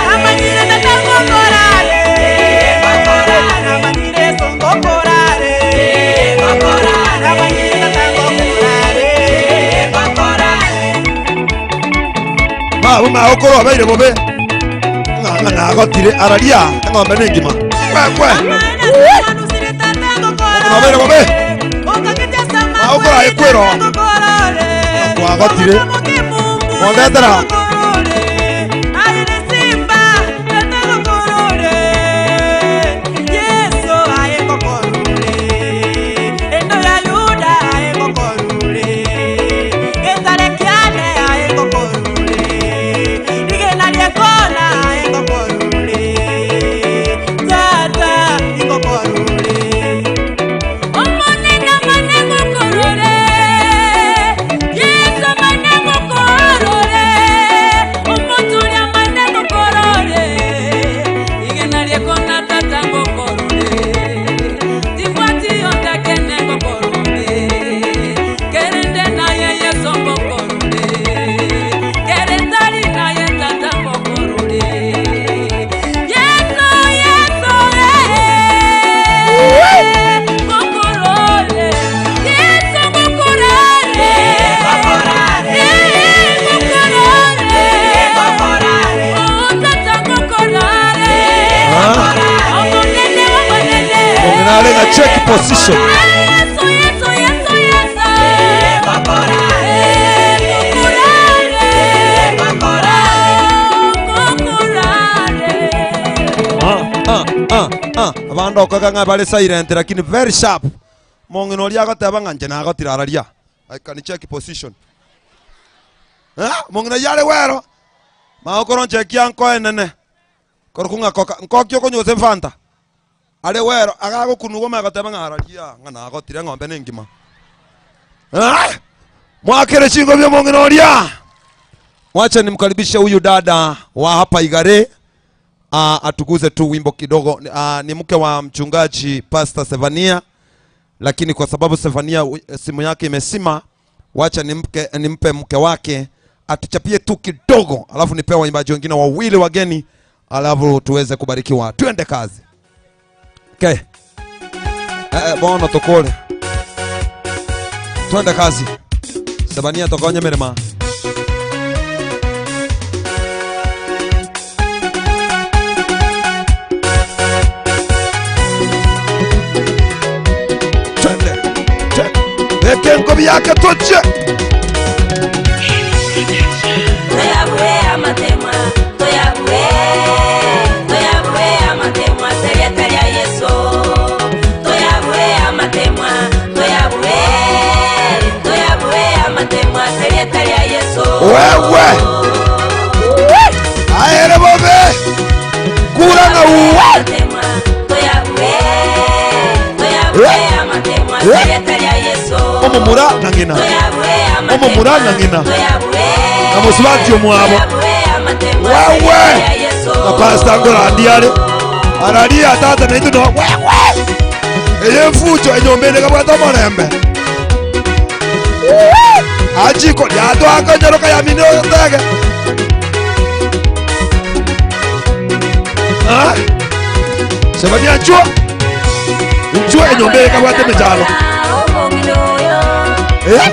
Namanyire tatangokorare. Namanyire songokorare. Namanyire tatangokorare. mabu maokoro abeire bobe ng'ang'a nagotire araria eng'ombe nengima kwekwe abeire bobe maokoro aekwero kwagotire mondetera Check position. Yesu, Yesu, Yesu, Yesu. Ah, ah, ah, ah. Abande okoega ng'a bare silent lakini very sharp. Mong'ina oria agoteba ng'a inche nagotire araria. I can check position. Eh? Mong'ina oyio are wero. Magokoro nchekia nkoenene. Korokwa ng'a koka nkoki okonywa gose fanta. Are wero agagokunugwa omanye goteba ng'a araria ng'a nagotire eng'ombe nengima. Eh? Mwakere chingobi omong'ina oria. Wacha nimkaribishe huyu dada wa hapa Igare atuguze tu wimbo kidogo. Ni mke wa mchungaji Pastor Sevania, lakini kwa sababu Sevania simu yake imesima, wacha nimpe, nimpe mke wake atuchapie tu kidogo, alafu nipewe waimbaji wengine wawili wageni, alafu tuweze kubarikiwa. Twende kazi. Okay. Bono tukule. Twende kazi. Sebania tokonye mirima. Twende. Twende. Weke ngobi yake toche. Wewe. Aere bobe. Kura na uwe. Omomura na ng'ina. Omomura na ng'ina. Na mosubati omwabo. Wewe. Na pastor ngorandi are. Araria tata na itu no. Wewe. Eye mfucho enyomba ene kabwate omorembe. Achiko yatwaka nyaroka ya mine otege. Ah? Sebania nchuo. Nchuo enyomba ene kabwate emechalo. Eh?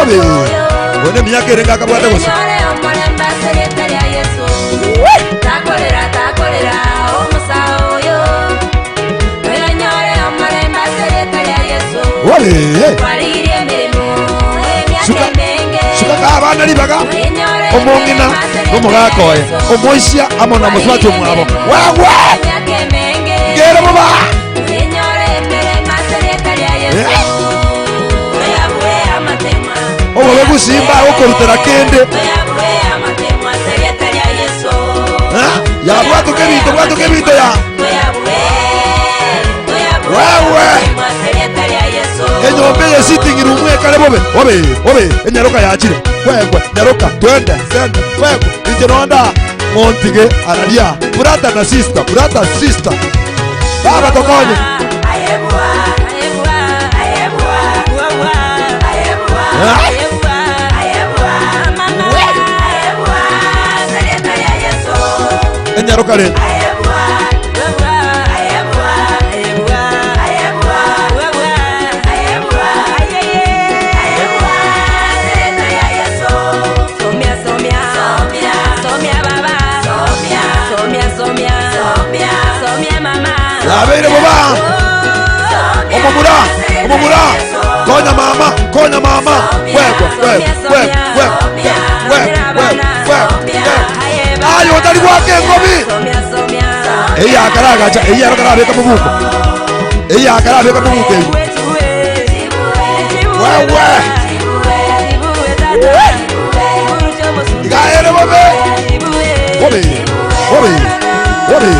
Obe. One miaka ere ngakabwate gose. Obe. Suka. Suka ka abana ribaga. Omong'ina nomogaka oye. Omoisia amo na mosubati omwabo. Wewe. Ngere boba. Eh? Obobe gusimba okorutera kende. Eh? Ya bwatuka ebinto bwatuka ebinto ya. Wewe. Enyomba eye sitting room ekare bobe. Obe, obe, enyaroka yachire. Kwekwe, nyaroka, twende, sende, kwekwe. Inche nonda montige araria. Brother na sister, brother sister. Baba tokonye. Ah? Enyaroka rende. Yabeire boba. Omomura, omomura. Konya mama, konya mama. Kwekwe, kwekwe, kwekwe, kwekwe, kwekwe, kwekwe. Ayo otari gwake ngobi. Eyi akaragacha, eyi arokarabeka mubuko. Eyi akarabeka mubuko eyi. Wewe. Igaere bobe. Bobe, bobe, bobe.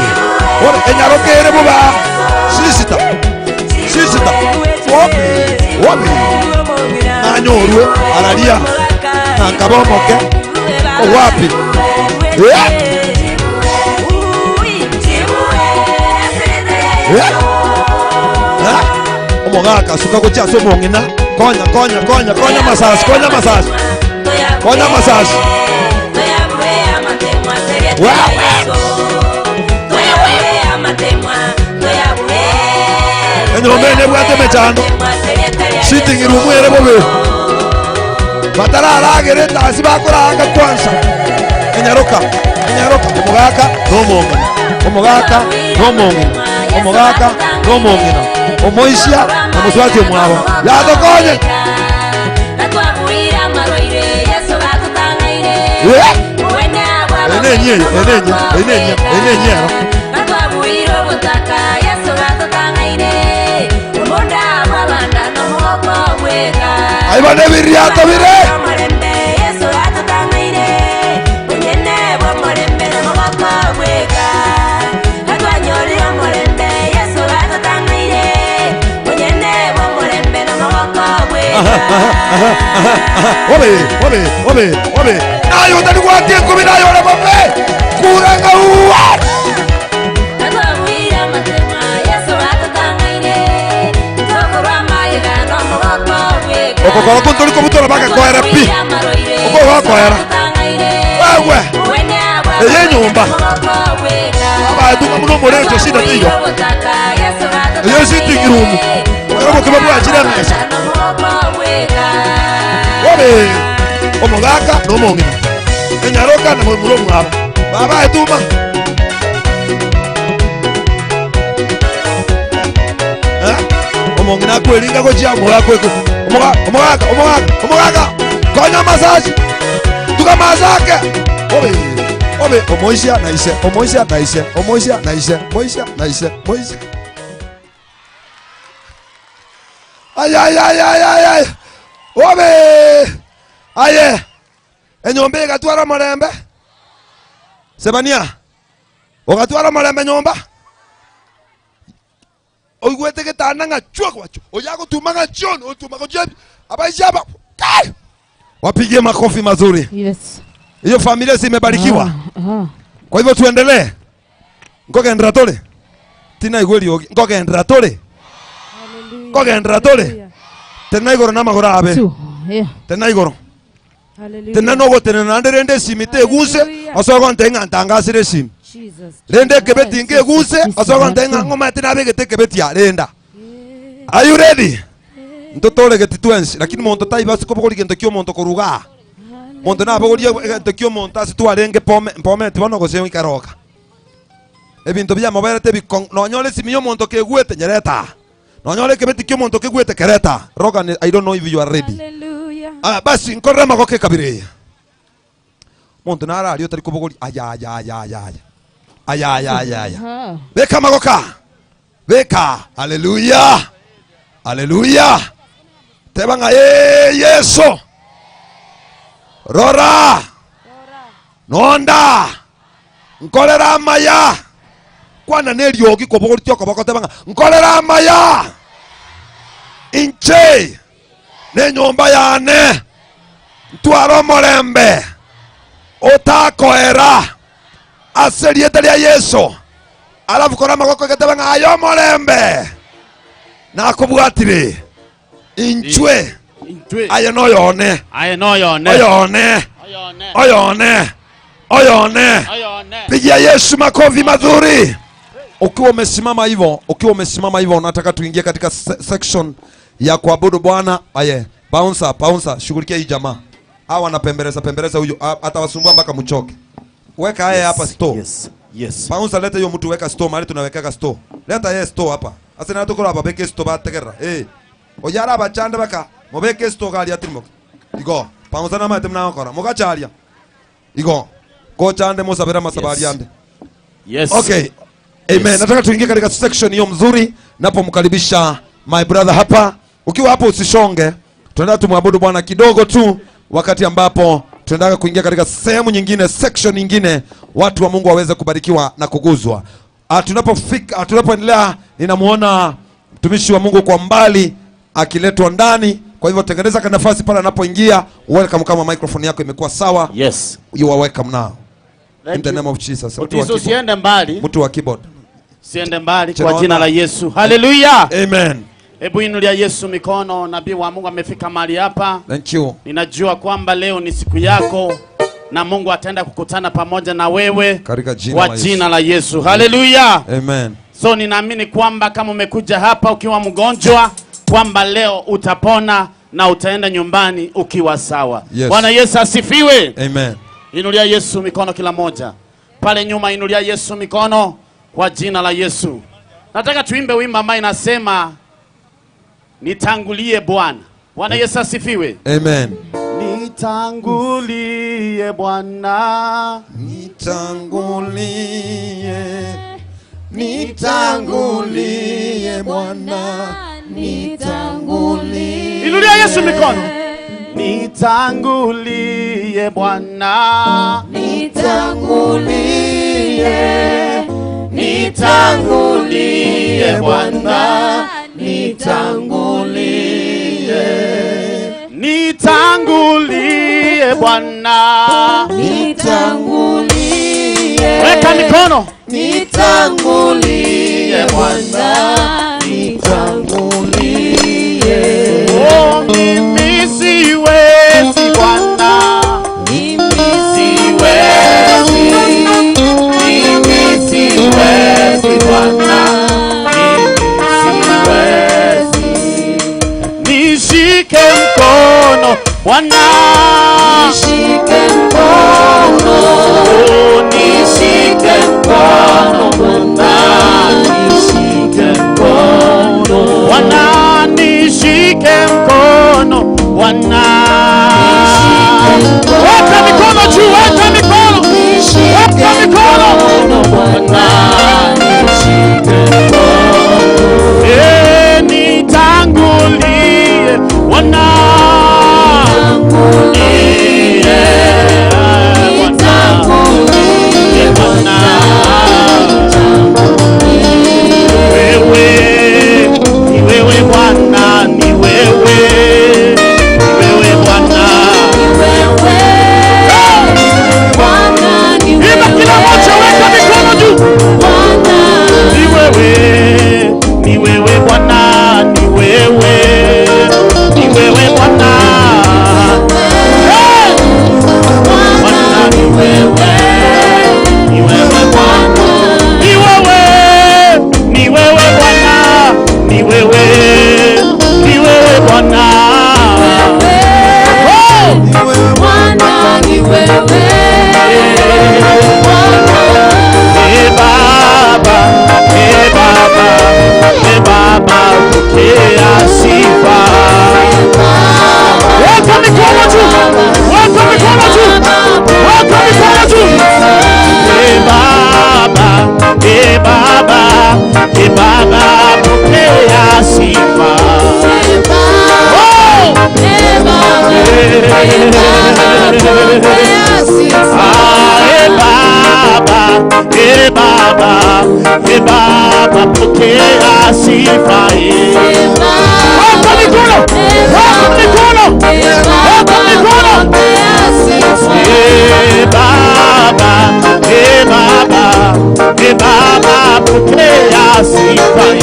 Bobe, enyarokere boba. Sisita. Sisita. Bobe, bobe. Nanyorwe, araria. Nankabomoke. Owapi. Eh? Eh? Eh? Omogaka suka gochia ase omong'ina. Konya, konya, konya, konya masasi, konya masasi. Konya masasi. Wewe. Enyomba ene ebwate emechando. Sitting room ere bobe. Batararagera etasi bakoranga kwanza. Enyaroka, enyaroka. Omogaka nomong'ina. Omogaka nomong'ina. Omogaka nomong'ina. Omoisia na mosubati omwabo. Yatokonye. Eh? Ene enye eye, ene enye, ene enye, ene enye ero. Aiba nebiriato bire. Obe, obe, obe, obe. Naye otari gwatia enkubi naye ore bobe. Kura ng'a uwa. Okokora ko ntori kobutora bagakoera pi. Oko gokoera. Wewe. Eye enyomba. Abaetunga muno omorecho shida teiyo. Eye sitting room. Ekero obokima bwachire emesa. Obe. Omogaka na omong'ina. Enyaroka na momura omwabo. Baba etuma. Eh? Omong'ina akweringa gochia omogaka oeko. Omoga- Omogaka, omogaka, omogaka. Konya amasachi. Tuga amasake. Obe. Obe omoisia na ise, omoisia na ise, omoisia na ise, moisia na ise, moisia. Ay ay ay ay ay ay. Obe. Aye. Enyomba egatwara omorembe. Sebania. Ogatwara omorembe nyomba. Oigwete getanda ng'a chwa gwacho. Oyo agotuma ng'a chon, otuma gochia abaisia aba. Kai! Wapigie makofi mazuri. Yes. Hiyo familia si imebarikiwa. Ah, ah. Kwa hivyo tuendelee. Nkogendera tore. Tinaigwa eriogi. Nkogendera tore. Hallelujah. Nkogendera tore. Hallelujah. Tena igoro namagoro abe. Two. Yeah. Tena igoro. Hallelujah. Tena nogotenena naende rende esimi teguse Hallelujah. ase ogonte ng'a ntangasire esimi. Jesus. Rende ekebeti nkeguse ase ogonte ng'a ng'omanyete nabegete ekebeti aa renda. Are you ready? Ntotoregeti twensi lakini monto taiba ase kobogoria gento kia omonto korwa igaa. Monto nabogorie egento kia omonto ase twarenge pome mpometi bono gose ikaroka. Ebinto biamoberete ebikong'u nonyore esimi ya omonto kegwete nyerete aa. Nonyore ekebeti kia omonto kegwete kerete aa. Rogan I don't know if you are ready. Hallelujah. Ah, basi nkorere amagoko ekabira eye. Monto naro aria otari kobogoria aya aya aya aya aya. Aya aya aya aya. Ah. Beka amagoko aa. Beka. Haleluya. Haleluya. Teba ng'a ee Yeso. Rora. Nonda. Nkorera amaya. Kwana neriogi kobogoretie okoboko teba ng'a nkorera amaya. Inche nenyomba yane ntware omorembe otakoera ase erieta ria Yeso. Alafu kora amagoko egetebe ng'a aye omorembe nakobwatire inchwe Intwe. aye noyone Aye noyone. oyone Oyone. oyone oyone Oyone. pigia Yesu makofi mazuri. Ukiwa umesimama hivyo, ukiwa umesimama hivyo, nataka tuingie katika se section ya kuabudu Bwana. Aye, bouncer, bouncer, shughulikia hii jamaa. Hawa wanapembeleza pembeleza huyo, atawasumbua mpaka mchoke. Weka haya hapa store. Yes. Yes. Bouncer, leta hiyo mtu, weka store mahali tunawekeka store. Leta yeye store hapa. Ase na tukora hapa beke store bategerera. Eh. Oyara abachande baka mobeke store gari atirimoke. Igo, bouncer na mate mnakora. Mugacharia. Igo. Gochande musabira masabari Yes. ande. Yes. Okay. Amen. Yes. Nataka tuingie katika section hiyo mzuri napomkaribisha my brother hapa. Ukiwa hapo usishonge. Tunataka tumwabudu Bwana kidogo tu wakati ambapo tunataka kuingia katika sehemu nyingine, section nyingine, watu wa Mungu waweze kubarikiwa na kuguzwa. Ah, tunapofika, ah, tunapoendelea ninamuona mtumishi wa Mungu kwa mbali akiletwa ndani. Kwa hivyo tengeneza nafasi pale anapoingia. Welcome kama microphone yako imekuwa sawa. Yes. You are welcome now. In Thank the you. name of Jesus. Mtu wa Otiso, keyboard. usiende mbali. Mtu wa keyboard. Usiende mbali kwa Tunaona. jina la Yesu. Haleluya. Amen. Hebu inulia Yesu mikono. Nabii wa Mungu amefika mahali hapa. Thank you. Ninajua kwamba leo ni siku yako na Mungu ataenda kukutana pamoja na wewe Katika jina kwa la Yesu. jina la Yesu. Haleluya. Amen. So ninaamini kwamba kama umekuja hapa ukiwa mgonjwa kwamba leo utapona na utaenda nyumbani ukiwa sawa. Yes. Bwana Yesu asifiwe. Amen. Inulia Yesu mikono kila moja. Pale nyuma inulia Yesu mikono kwa jina la Yesu. Nataka tuimbe wimbo ambaye inasema nitangulie Bwana. Bwana Yesu asifiwe. Amen. Nitangulie Bwana, Nitangulie, nitangulie Bwana, nitangulie. Inulia Yesu mikono. Nitangulie Bwana, Nitangulie, nitangulie Bwana, nitangulie, nitangulie Bwana. Nitangulie, Weka mikono. nitangulie Bwana, nitangulie. Oh, mimi siwezi Bwana, Mimi siwezi, mimi siwezi Bwana, mimi siwezi. Nishike mkono Bwana, nishike mkono, oh, nishike mkono Bwana, nishike mkono. Bwana, nishike mkono Bwana. Weka mikono juu, weka mikono, weka mikono. Eh, nitangulie Bwana, nitangulie Bwana. Wewe, ni wewe Bwana, ni wewe, ni wewe Bwana. Imba kila mmoja, weka mikono juu. Ni wewe, ni wewe Bwana, ni wewe, ni wewe Bwana. Hey! Bwana ni wewe, ni wewe Bwana. Ni wewe, ni wewe Bwana, ni wewe, ni wewe Bwana. Oh! Ee Baba, ee Baba, ee Baba, pokea sifa. Weka mikono juu, weka mikono juu, weka mikono juu. Ee Baba, ee Baba, ee Baba, pokea sifa. Oh! Ah, ee Baba, ee Baba, ee Baba, pokea sifa. eh. Weka mikono, weka mikono, weka mikono. Ee Baba, ee Baba, ee Baba, pokea sifa. eh.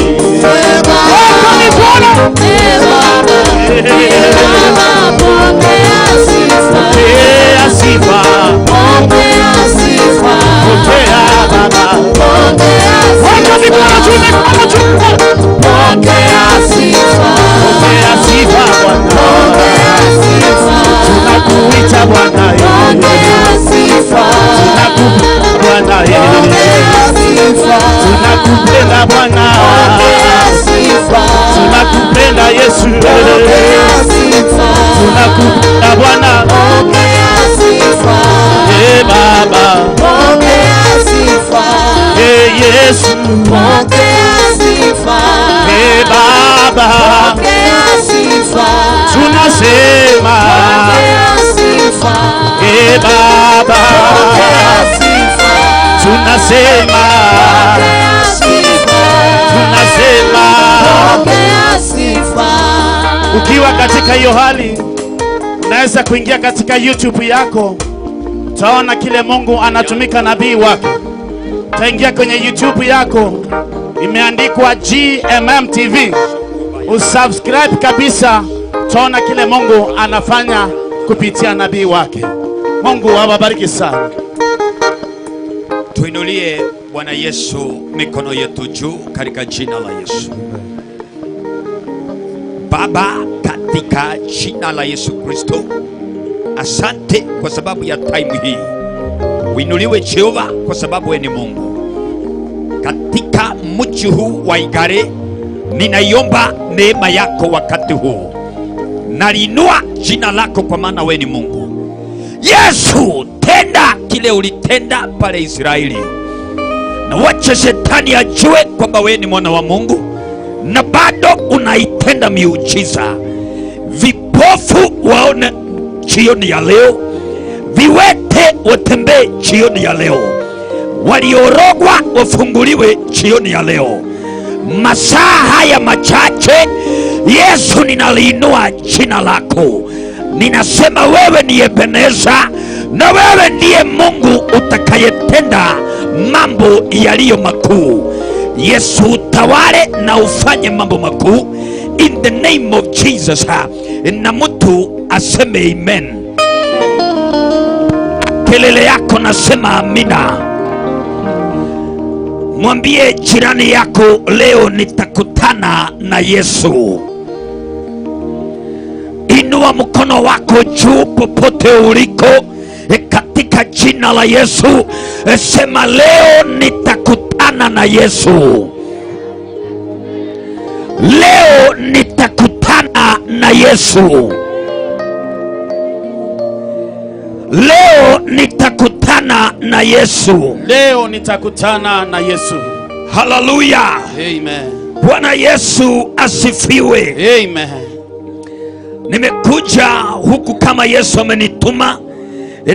Weka mikono. Pokea sifa, pokea Baba. Weka mikono juu, mikono juu. Pokea sifa Bwana. Tunakuita Bwana Bwana Tunakupenda Bwana, tunakupenda Yesu, tunakupenda Bwana, eh Baba, eh Yesu, eh Baba, tunasema eh Baba, tunasema tunasema. Ukiwa katika hiyo hali, unaweza kuingia katika YouTube yako, utaona kile Mungu anatumika nabii wake. Utaingia kwenye YouTube yako, imeandikwa GMM TV, usubscribe kabisa, utaona kile Mungu anafanya kupitia nabii wake. Mungu awabariki sana. Tuinulie Bwana Yesu mikono yetu juu katika jina la Yesu. Baba, katika jina la Yesu Kristo, asante kwa sababu ya taimu hii. Uinuliwe Jehova, kwa sababu wewe ni Mungu. Katika mji huu wa Igare, ninaiomba neema yako wakati huu, naliinua jina lako kwa maana wewe ni Mungu. Yesu, tenda kile ulitenda pale Israeli, na wacha shetani ajue kwamba wewe ni mwana wa Mungu na bado unaitenda miujiza. Vipofu waone jioni ya leo, viwete watembee jioni ya leo, waliorogwa wafunguliwe jioni ya leo. Masaa haya machache, Yesu, ninaliinua jina lako, ninasema wewe ni Ebeneza na wewe ndiye Mungu utakayetenda mambo yaliyo makuu. Yesu, utawale na ufanye mambo makuu in the name of Jesus. Na mtu aseme amen. Kelele yako nasema amina. Mwambie jirani yako, leo nitakutana na Yesu. Inua mkono wako juu popote uliko, katika jina la Yesu, sema leo nitakutana na Yesu. Leo nitakutana na Yesu. Leo nitakutana na Yesu. Leo nitakutana na Yesu. Haleluya. Amen. Bwana Yesu asifiwe. Amen. Nimekuja huku kama Yesu amenituma,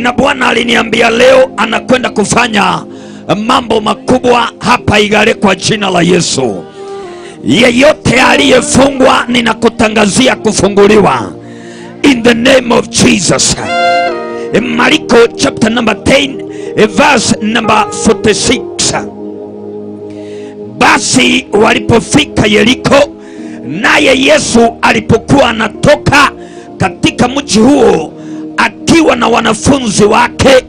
na Bwana aliniambia leo anakwenda kufanya mambo makubwa hapa Igare kwa jina la Yesu. Yeyote aliyefungwa ninakutangazia kufunguliwa in the name of Jesus. Mariko chapter number 10 verse number 46. Basi walipofika Yeriko, naye Yesu alipokuwa anatoka katika mji huo akiwa na wanafunzi wake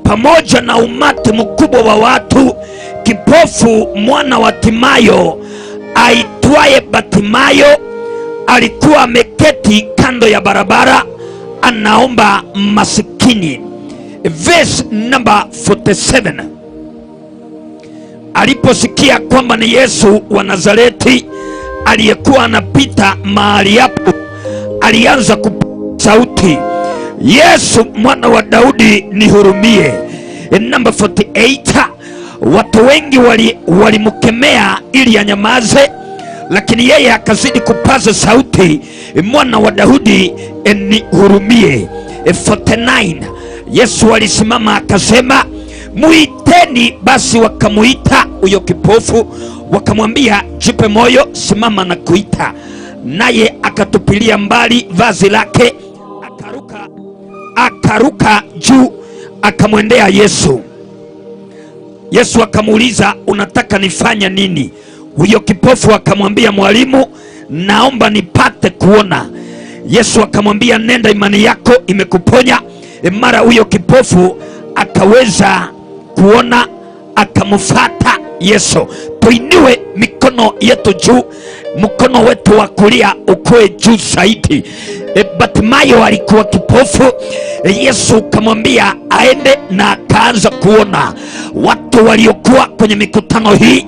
pamoja na umati mkubwa wa watu, kipofu mwana wa Timayo aitwaye Batimayo alikuwa ameketi kando ya barabara anaomba masikini. Verse number 47. Aliposikia kwamba ni Yesu wa Nazareti aliyekuwa anapita mahali hapo, alianza kupaza sauti, Yesu mwana wa Daudi nihurumie. Number 48. Watu wengi walimkemea ili anyamaze, lakini yeye akazidi kupaza sauti, mwana wa Daudi nihurumie. 49. Yesu alisimama akasema, muiteni. Basi wakamuita huyo kipofu, wakamwambia, jipe moyo, simama na kuita. Naye akatupilia mbali vazi lake, akaruka juu akamwendea Yesu. Yesu akamuuliza, unataka nifanye nini? Huyo kipofu akamwambia, mwalimu, naomba nipate kuona. Yesu akamwambia, nenda, imani yako imekuponya. Mara huyo kipofu akaweza kuona, akamfuata Yesu. Tuinue mikono yetu juu, mkono wetu wa kulia ukue juu zaidi. Batimayo alikuwa kipofu. Yesu akamwambia aende na akaanza kuona. Watu waliokuwa kwenye mikutano hii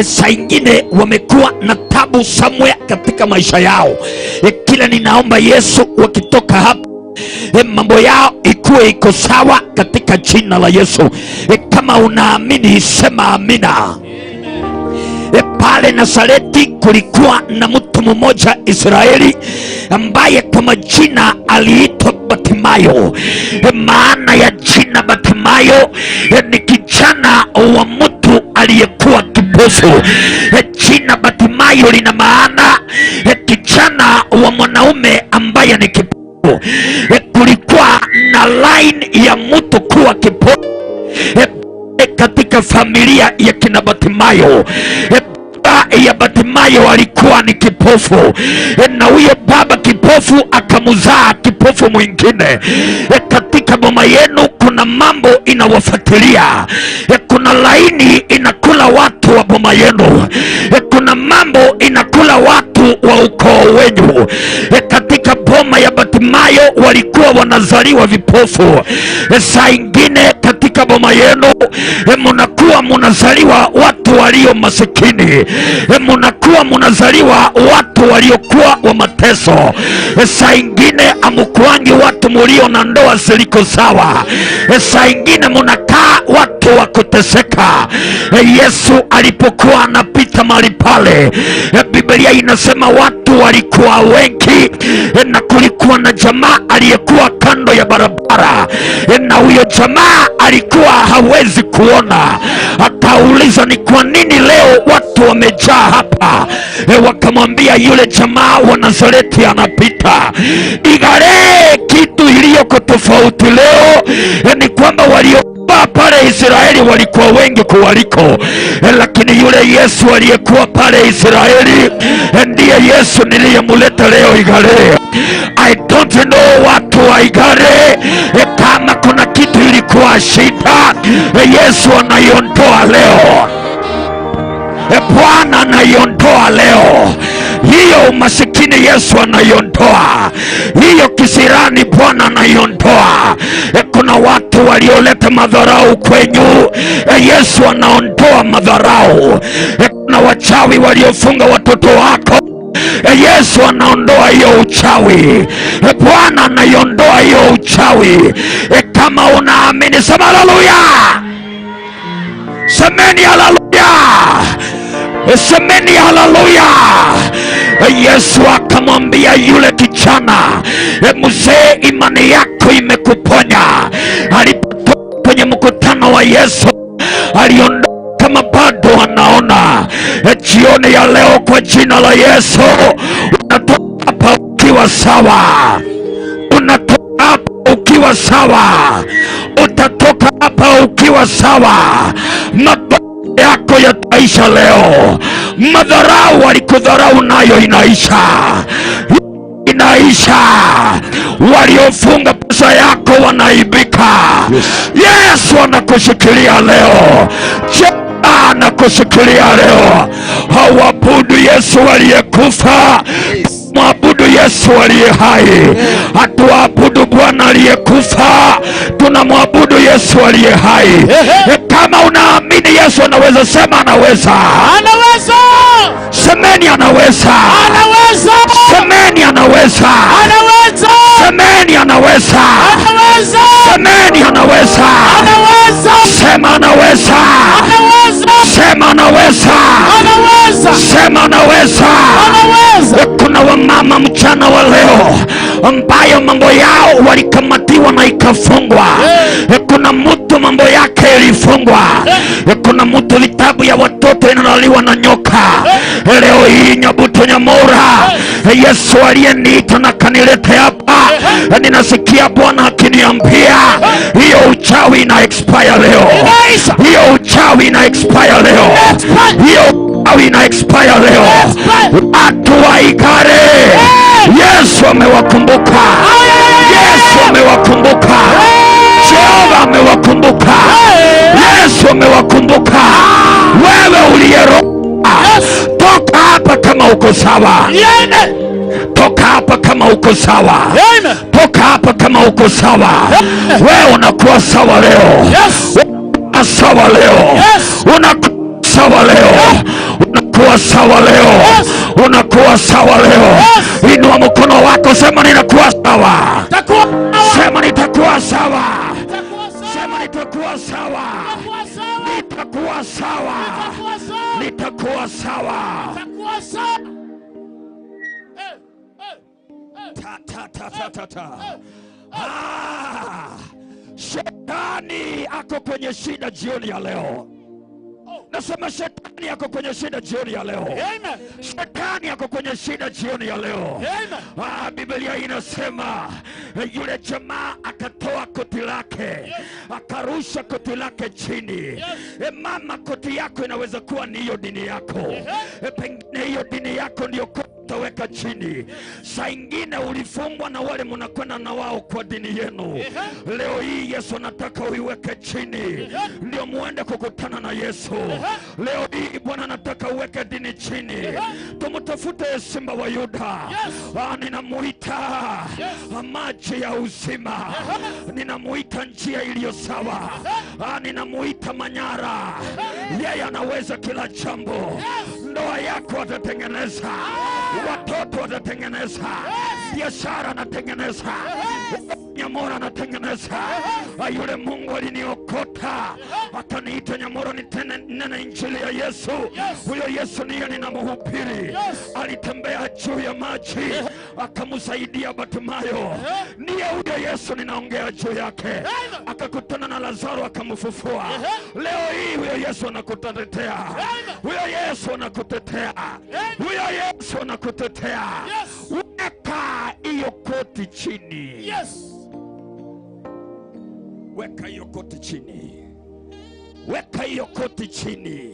saa ingine wamekuwa na tabu somewhere katika maisha yao. Kila ninaomba Yesu wakitoka hapa, mambo yao ikuwe iko sawa katika jina la Yesu. Kama unaamini sema amina. Pale Nazareti kulikuwa na mtu mmoja Israeli ambaye kwa majina aliitwa Batimayo. Maana ya jina Batimayo ni kijana wa mtu aliyekuwa kipofu. Jina Batimayo lina maana kijana wa mwanaume ambaye ni kipofu. Kulikuwa na line ya mtu kuwa kipofu katika familia ya kina Batimayo. Baba ya Batimayo alikuwa ni kipofu, na huyo baba kipofu akamzaa kipofu mwingine. Katika boma yenu kuna mambo inawafuatilia, kuna laini inakula watu wa boma yenu, kuna mambo inakula watu wa ukoo wenu. Katika boma boma ya Batimayo walikuwa wanazaliwa vipofu. Saa ingine katika boma yenu munakuwa munazaliwa watu walio masikini, munakuwa munazaliwa watu waliokuwa wa mateso. Saa ingine amukuangi watu mulio na ndoa ziliko sawa. Saa ingine munakaa watu wa kuteseka. Yesu alipokuwa anapita mahali pale, Biblia inasema watu walikuwa wengi, na kulikuwa na jamaa aliyekuwa kando ya barabara, na huyo jamaa alikuwa hawezi kuona. Akauliza, ni kwa nini leo watu wamejaa hapa? Wakamwambia yule jamaa wa Nazareti anapita. Igare, kitu iliyoko tofauti leo ni kwamba walio pale Israeli walikuwa wengi kuwaliko, lakini yule Yesu aliyekuwa pale Israeli ndiye Yesu niliyemuleta leo Igare. I don't know watu wa Igare kama kuna kitu ilikuwa shida, Yesu anaiondoa leo. Bwana anaiondoa leo hiyo umasikini, Yesu anaiondoa hiyo kisirani, Bwana anaiondoa. Kuna watu walioleta madharau kwenyu, Yesu anaondoa madharau. Kuna wachawi waliofunga watoto wako, Yesu anaondoa hiyo uchawi. Bwana anaiondoa hiyo uchawi. Kama unaamini sema haleluya, semeni haleluya, semeni haleluya. Yesu akamwambia yule kijana, mzee, imani yako imekuponya. Alipotoka kwenye mkutano wa Yesu aliondoka kama bado anaona. Jioni ya leo kwa jina la Yesu unatoka hapa ukiwa sawa, unatoka hapa ukiwa sawa, utatoka hapa ukiwa sawa. Mabaya yako yataisha leo. Madharau walikudharau nayo inaisha, inaisha. Waliofunga pesa yako wanaibika. Yesu anakushikilia leo, Jehova anakushikilia leo. Hawabudu Yesu aliyekufa, mwabudu Yesu aliye hai. Hatuabudu Bwana aliyekufa, tunamwabudu Yesu aliye hai. Kama unaamini Yesu anaweza, sema anaweza. Anaweza. Semeni anaweza. Anaweza. Semeni anaweza. Anaweza. Semeni anaweza. Anaweza. Semeni anaweza. Anaweza. Sema anaweza. Anaweza. Sema anaweza. Anaweza. Sema anaweza. Anaweza. Kuna wamama mchana wa leo ambayo mambo yao walikamatiwa na ikafungwa. Kuna mtu mambo yake ilifungwa. Kuna mtu vitabu ya watoto inalaliwa na nyoka. Leo hii Nyabuto Nyamora, Yesu aliyeniita na kanileta hapa, ninasikia Bwana akiniambia hiyo uchawi ina expire leo, hiyo uchawi ina expire leo, hiyo uchawi ina expire leo. Watu wa Igare, Yesu amewakumbuka, Yesu amewakumbuka, Jehova amewakumbuka, Yesu amewakumbuka. Wewe uliyeroa, toka hapa kama uko sawa, toka hapa kama uko sawa, toka hapa kama uko sawa. Wewe unakuwa sawa leo, unakuwa sawa leo, unakuwa sawa leo, unakuwa sawa leo, unakuwa sawa leo. Inua mkono wako, sema ninakuwa sawa, sema nitakuwa sawa, sema nitakuwa sawa, nitakuwa sawa, nitakuwa sawa. Ta, ta, ta, ta, ta, ta. Ah, shetani ako kwenye shida jioni ya leo. Nasema shetani ako kwenye shida jioni ya leo. Shetani ako kwenye shida jioni ya leo. Ah, Biblia inasema yule jamaa akatoa koti lake, akarusha koti lake chini. Mama, koti yako inaweza kuwa ni hiyo dini yako. Pengine hiyo dini yako ndiyo koti Utaweka chini. Saa ingine ulifungwa na wale mnakwenda na wao kwa dini yenu. Leo hii Yesu anataka uiweke chini, ndio muende kukutana na Yesu. Leo hii Bwana anataka uweke dini chini, tumtafute Simba wa Yuda. Ah, ninamuita maji ya uzima, ninamuita njia iliyo sawa, Ah, ninamuita Manyara. Yeye anaweza kila jambo. Ndoa yako atatengeneza, watoto watatengeneza, biashara anatengeneza, Nyamoro anatengeneza. Ah, Yule Mungu aliniokota akaniita Nyamoro nitene nene injili ya Yesu. Huyo Yesu niye ninamhubiri. Alitembea juu ya maji akamsaidia Bartimayo. Ndiye huyo Yesu ninaongea juu yake. Akakutana na Lazaro akamfufua. Leo hii huyo Yesu anakutetea, huyo Yesu anakutetea, huyo Yesu anakutetea. Weka hiyo koti chini. Weka hiyo koti chini, weka hiyo koti chini,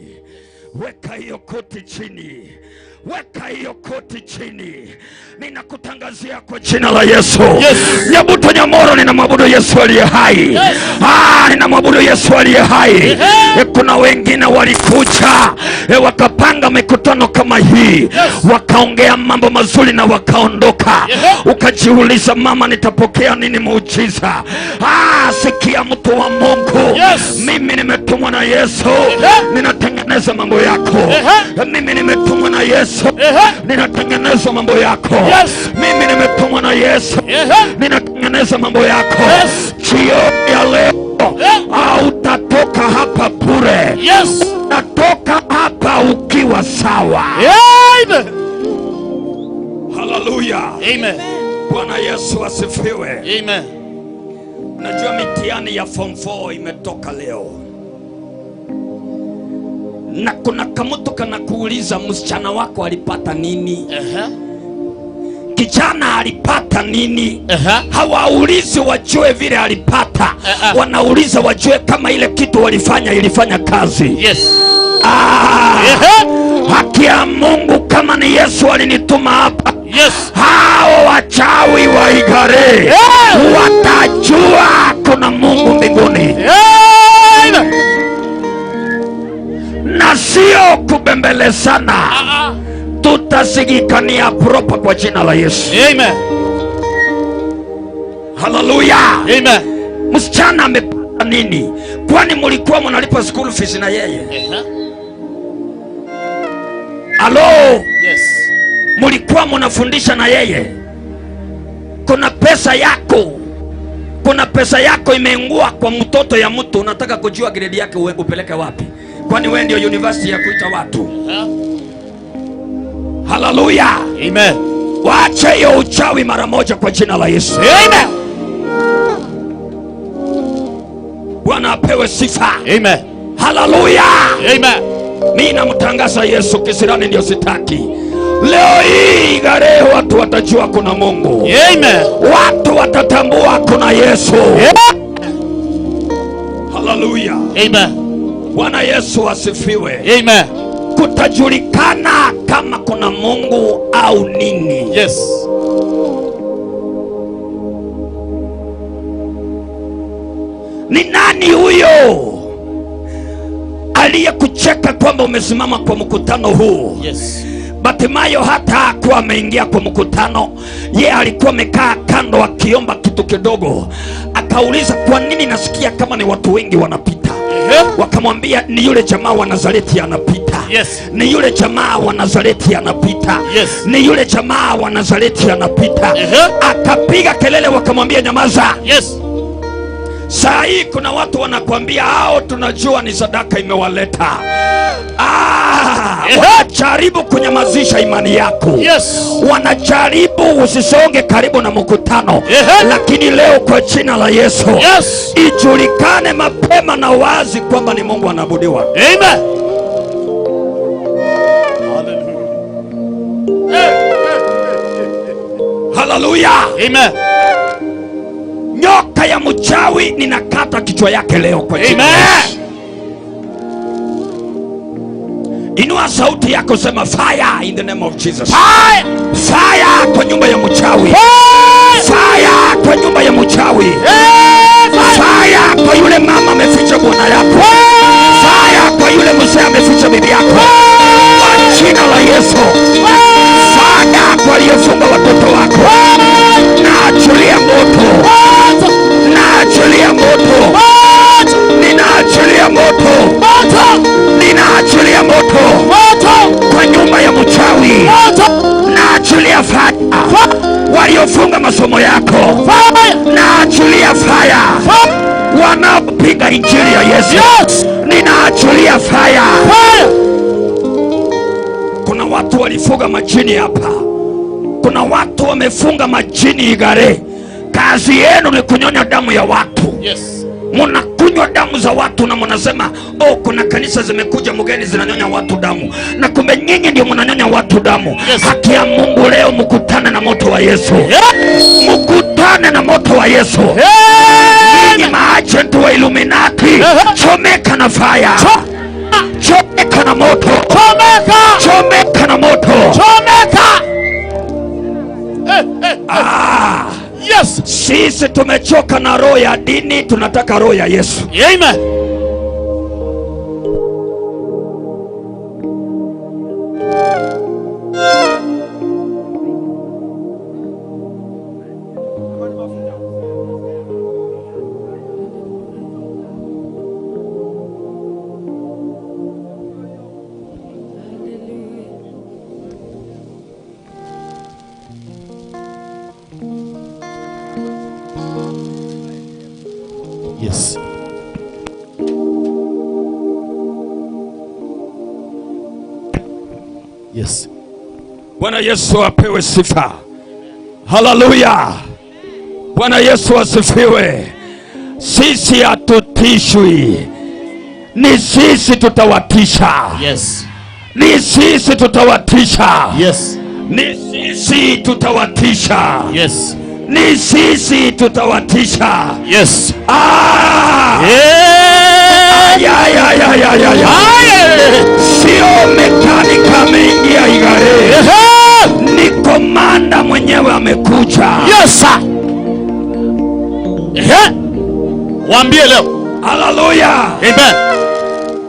weka hiyo koti chini, weka hiyo koti chini. Ninakutangazia kwa jina la Yesu. Nyabuto Nyamoro, ninamwabudu Yesu aliye hai. Ah, ninamwabudu Yesu aliye hai. E, kuna wengine walikuja e, wakapanga mikutano kama hii wakaongea mambo mazuri na wakaondoka. Ukajiuliza, mama, nitapokea nini muujiza? Ah, sikia mtu wa Mungu, mimi nimetumwa na Yesu, ninatengeneza mambo yako. Mimi nimetumwa na Yesu, ninatengeneza mambo yako. Mimi nimetumwa na Yesu, ninatengeneza mambo yako. Jioni ya leo hautatoka hapa bure. Utatoka hapa ukiwa sawa. Amen. Haleluya. Amen. Bwana Yesu asifiwe. Amen. Unajua mitihani ya form 4 imetoka leo, na kuna kamutu kanakuuliza msichana wako alipata nini? Kijana alipata nini? Hawaulizi wajue vile alipata, wanauliza wajue kama ile kitu walifanya ilifanya kazi. Yes. Ah, haki ya Mungu, kama ni Yesu alinituma hapa Yes. hao wachawi wa Igare watajua kuna Mungu mbinguni Amen. na sio kubembelezana. Tutasigikania propa kwa jina la Yesu. Amen. Haleluya. Amen. Msichana amepata nini? Kwani mulikuwa mnalipa school fees na yeye? Alo, Yes. mulikuwa mnafundisha na yeye? Kuna pesa yako, kuna pesa yako imeingua kwa mtoto ya mtu, unataka kujua grade yake upeleke wapi? Kwani wewe ndio university ya kuita watu? Haleluya. Amen. Waache hiyo uchawi mara moja kwa jina la Yesu. Amen. Bwana apewe sifa. Amen. Haleluya. Amen. Mimi namtangaza Yesu kisirani, ndio sitaki. Leo hii Igare watu watajua kuna Mungu. Amen. Watu watatambua kuna Yesu. Haleluya. Amen. Bwana Yesu asifiwe. Amen. Kutajulikana kama kuna Mungu au nini. Yes. Ni nani huyo aliyekucheka kwamba umesimama kwa mkutano huu? Yes. Bartimayo hata hakuwa ameingia kwa mkutano, ye alikuwa amekaa kando akiomba kitu kidogo. Akauliza, kwa nini nasikia kama ni watu wengi wanapita? Wakamwambia ni yule jamaa wa Nazareti anapita. Yes. Ni yule jamaa wa Nazareti anapita. Yes. Ni yule jamaa wa Nazareti anapita. Akapiga kelele, wakamwambia nyamaza. Yes. Saa hii kuna watu wanakwambia hao tunajua ni sadaka imewaleta. Ah, wanajaribu kunyamazisha imani yako. Yes. Wanajaribu usisonge karibu na mkutano. Lakini leo kwa jina la Yesu. Yes. Ijulikane mapema na wazi kwamba ni Mungu anaabudiwa. Amen. Haleluya. Amen. Nyoka ya mchawi ninakata kichwa yake leo kwa jina la Amen. Yesu. Inua sauti yako, sema fire in the name of Jesus. Fire! Fire kwa nyumba ya mchawi. Fire kwa nyumba ya mchawi. Fire kwa yule mama ameficha bwana yako. Fire kwa yule mzee ameficha bibi yako. Kwa jina la Yesu. Fire kwa aliyefunga watoto wako. Naachilia moto. Naachilia moto. Ninaachilia moto. Ninaachilia moto. Kwa nyumba ya mchawi. Naachilia fire. Waliofunga masomo yako. Naachilia fire. Wanaopiga injili ya Yesu. Ninaachilia fire. Kuna watu walifuga majini hapa. Kuna watu wamefunga majini Igare. Kazi yenu ni kunyonya damu ya watu. Yes. Munakunywa damu za watu na munasema oh, kuna kanisa zimekuja mgeni zinanyonya watu damu, na kumbe nyinyi ndio munanyonya watu damu. Yes. Haki ya Mungu leo mkutane na moto wa Yesu, mkutane na moto wa Yesu. Nyinyi maagent wa Illuminati, chomeka na fire, chomeka na moto, Chomeka! chomeka na moto. Chomeka! Ah, Yes. sisi tumechoka na roho ya dini, tunataka roho ya Yesu. Amen. Yes. Yes. Bwana Yesu apewe sifa. Haleluya. Bwana Yesu asifiwe. Sisi hatutishwi, ni sisi tutawatisha. Yes. Ni sisi tutawatisha. Yes. Ni sisi tutawatisha. Yes. Ni sisi tutawatisha. Yes. Ah! Yeah. Ya, ya, ya, ya, ya, ya. Sio mekanika ameingia Igare, ni komanda mwenyewe amekuja. Yes, sir. Ehe. Waambie leo. Haleluya. Amen.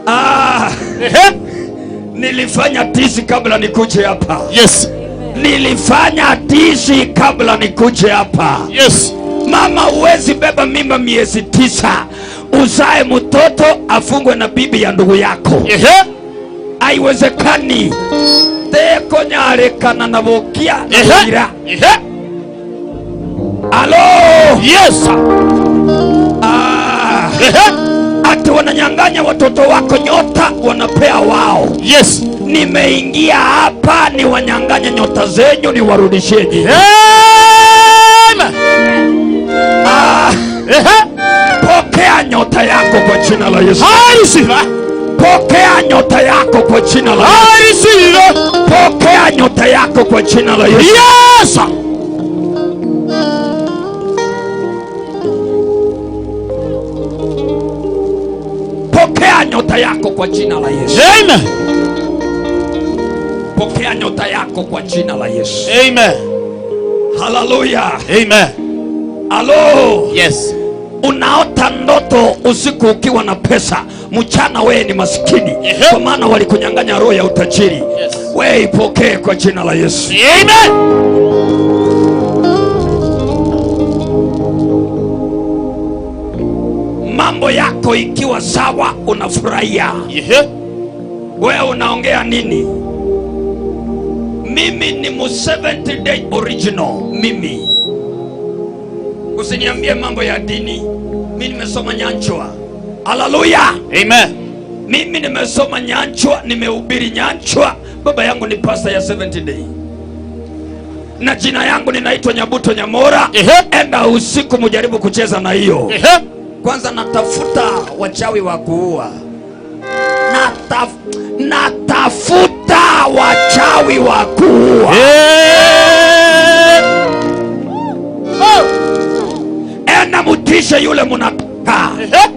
Ah, Ehe. nilifanya tizi kabla nikuje hapa. Yes. Nilifanya tizi kabla nikuje hapa. Yes. Mama, huwezi beba mimba miezi 9 uzae mtoto afungwe na bibi ya ndugu yako. Ehe. Haiwezekani. Tekonyarekana na bokia na Ehe. boira. Ehe. Alo. Yes. sir. Ah. Ehe. Ati wananyang'anya watoto wako nyota, wanapea wao. Yes. Nimeingia hapa niwanyang'anye nyota zenyu niwarudishie nyinyi. Amen. Ah, Ehe. pokea nyota yako kwa jina la Yesu. I receive. Pokea nyota yako kwa jina la Yesu. I receive. Pokea nyota yako kwa jina la Yesu. Yes. sir. Pokea nyota yako kwa jina la Yesu. Amen. Pokea nyota yako kwa jina la Yesu. Amen. Haleluya. Amen. Alo. Yes. Unaota ndoto usiku ukiwa na pesa, mchana wewe ni maskini, Ehe. kwa maana walikunyang'anya roho ya utajiri. Yes. Wewe ipokee kwa jina la Yesu. Amen. Mambo yako ikiwa sawa, unafurahia. Ehe. Wewe unaongea nini? Mimi ni mu 70 day original. Mimi usiniambie mambo ya dini. Mimi nimesoma Nyanchwa. Haleluya. Amen. Mimi nimesoma Nyanchwa, nimehubiri Nyanchwa. Baba yangu ni pastor ya 70 day na jina yangu ninaitwa Nyabuto Nyamora. Ehe. Enda usiku mujaribu kucheza na hiyo. Ehe. Kwanza natafuta wachawi wa kuua, natafuta wachawi wa kuua. Eh. Enda mutishe yule munataka. Ehe.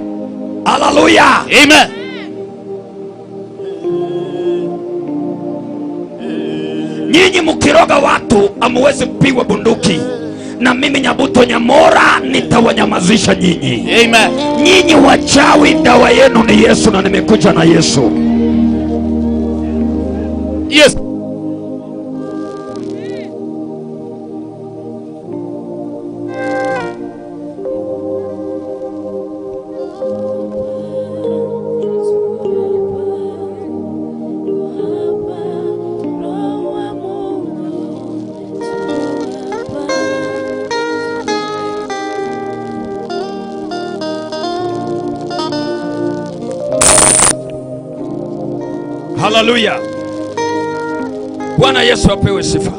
Haleluya. Amen. Nyinyi mkiroga watu hamuwezi kupigwa bunduki, na mimi Nyabuto Nyamora nitawanyamazisha nyinyi. Amen. Nyinyi wachawi, dawa yenu ni Yesu, na nimekuja na Yesu. Yes. Haleluya! Bwana Yesu apewe sifa.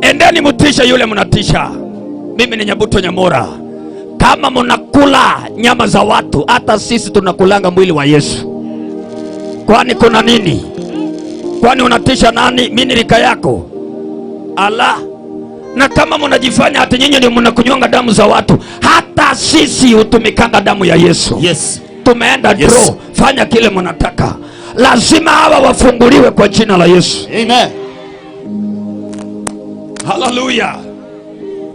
Endeni mutishe yule mnatisha. Mimi ni Nyabuto Nyamora. Kama mnakula nyama za watu, hata sisi tunakulanga mwili wa Yesu. Kwani kuna nini? Kwani unatisha nani? Mimi ni rika yako. Ala, na kama mnajifanya ati nyinyi ndio mnakunywanga damu za watu, hata sisi hutumikanga damu ya Yesu. Yes. Tumeenda Yes. draw, fanya kile mnataka. Lazima hawa wafunguliwe kwa jina la Yesu. Amen. Haleluya!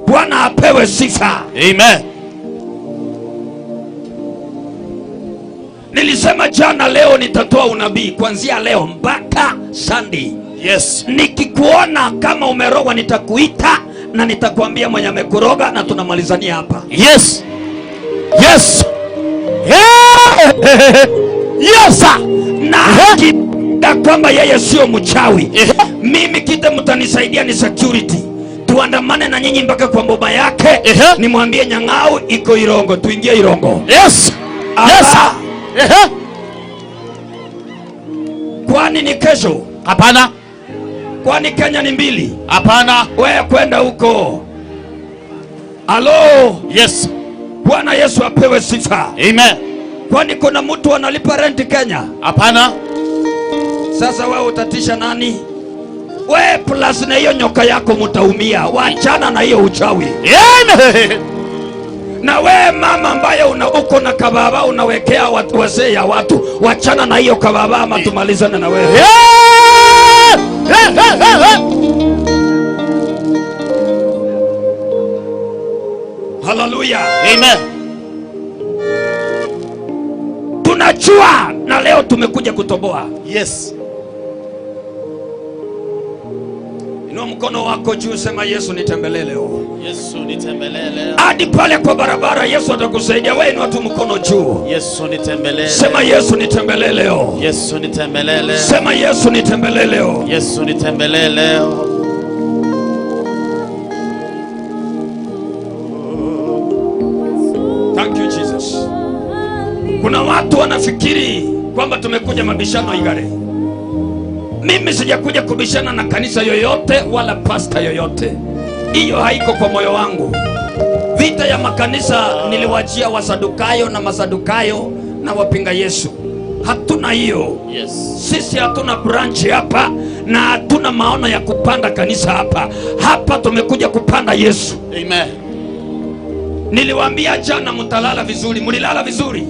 Bwana apewe sifa. Amen. Nilisema jana, leo nitatoa unabii kuanzia leo mpaka Sunday. Yes. Nikikuona kama umerogwa, nitakuita na nitakwambia mwenye amekuroga, na tunamalizania hapa. Yes. Yes. Yeah. Yes. sir. Na hakika kwamba yeye sio mchawi. Mimi kite mtanisaidia ni security, tuandamane na nyinyi mpaka kwa mboma yake, nimwambie Nyang'au iko Irongo, tuingie Irongo. Yes. Yes. Ala, Ehe. kwani ni kesho? Hapana. Kwani Kenya ni mbili? Hapana. Wewe kwenda huko. Halo, Yes. Bwana Yesu apewe sifa. Amen. Kwani kuna mtu analipa renti Kenya? Hapana. Sasa wewe utatisha nani? We plus na hiyo nyoka yako mutaumia. Wachana na hiyo uchawi. Amen. Na we mama ambaye una uko na kababa unawekea watu wazee ya watu, wachana na hiyo kababa ama tumalizane na wewe. Yeah. Hey, hey, hey, hey. Haleluya. Amen. Tunajua na leo tumekuja kutoboa. Yes. Inua mkono wako juu, sema Yesu nitembelee leo. Yesu nitembelee leo. Hadi pale kwa barabara Yesu atakusaidia. Wewe inua tu mkono juu, Yesu nitembelee. sema Yesu nitembelee leo. Yesu nitembelee leo. Sema Yesu nitembelee leo. Yesu nitembelee leo. Thank you Jesus. Kuna watu wanafikiri kwamba tumekuja mabishano Igare. Mimi sijakuja kubishana na kanisa yoyote wala pasta yoyote, hiyo haiko kwa moyo wangu. Vita ya makanisa niliwachia Wasadukayo na Masadukayo na wapinga Yesu. Hatuna hiyo. Yes. Sisi hatuna branch hapa na hatuna maono ya kupanda kanisa hapa. Hapa tumekuja kupanda Yesu. Amen. Niliwaambia jana mtalala vizuri, mlilala vizuri.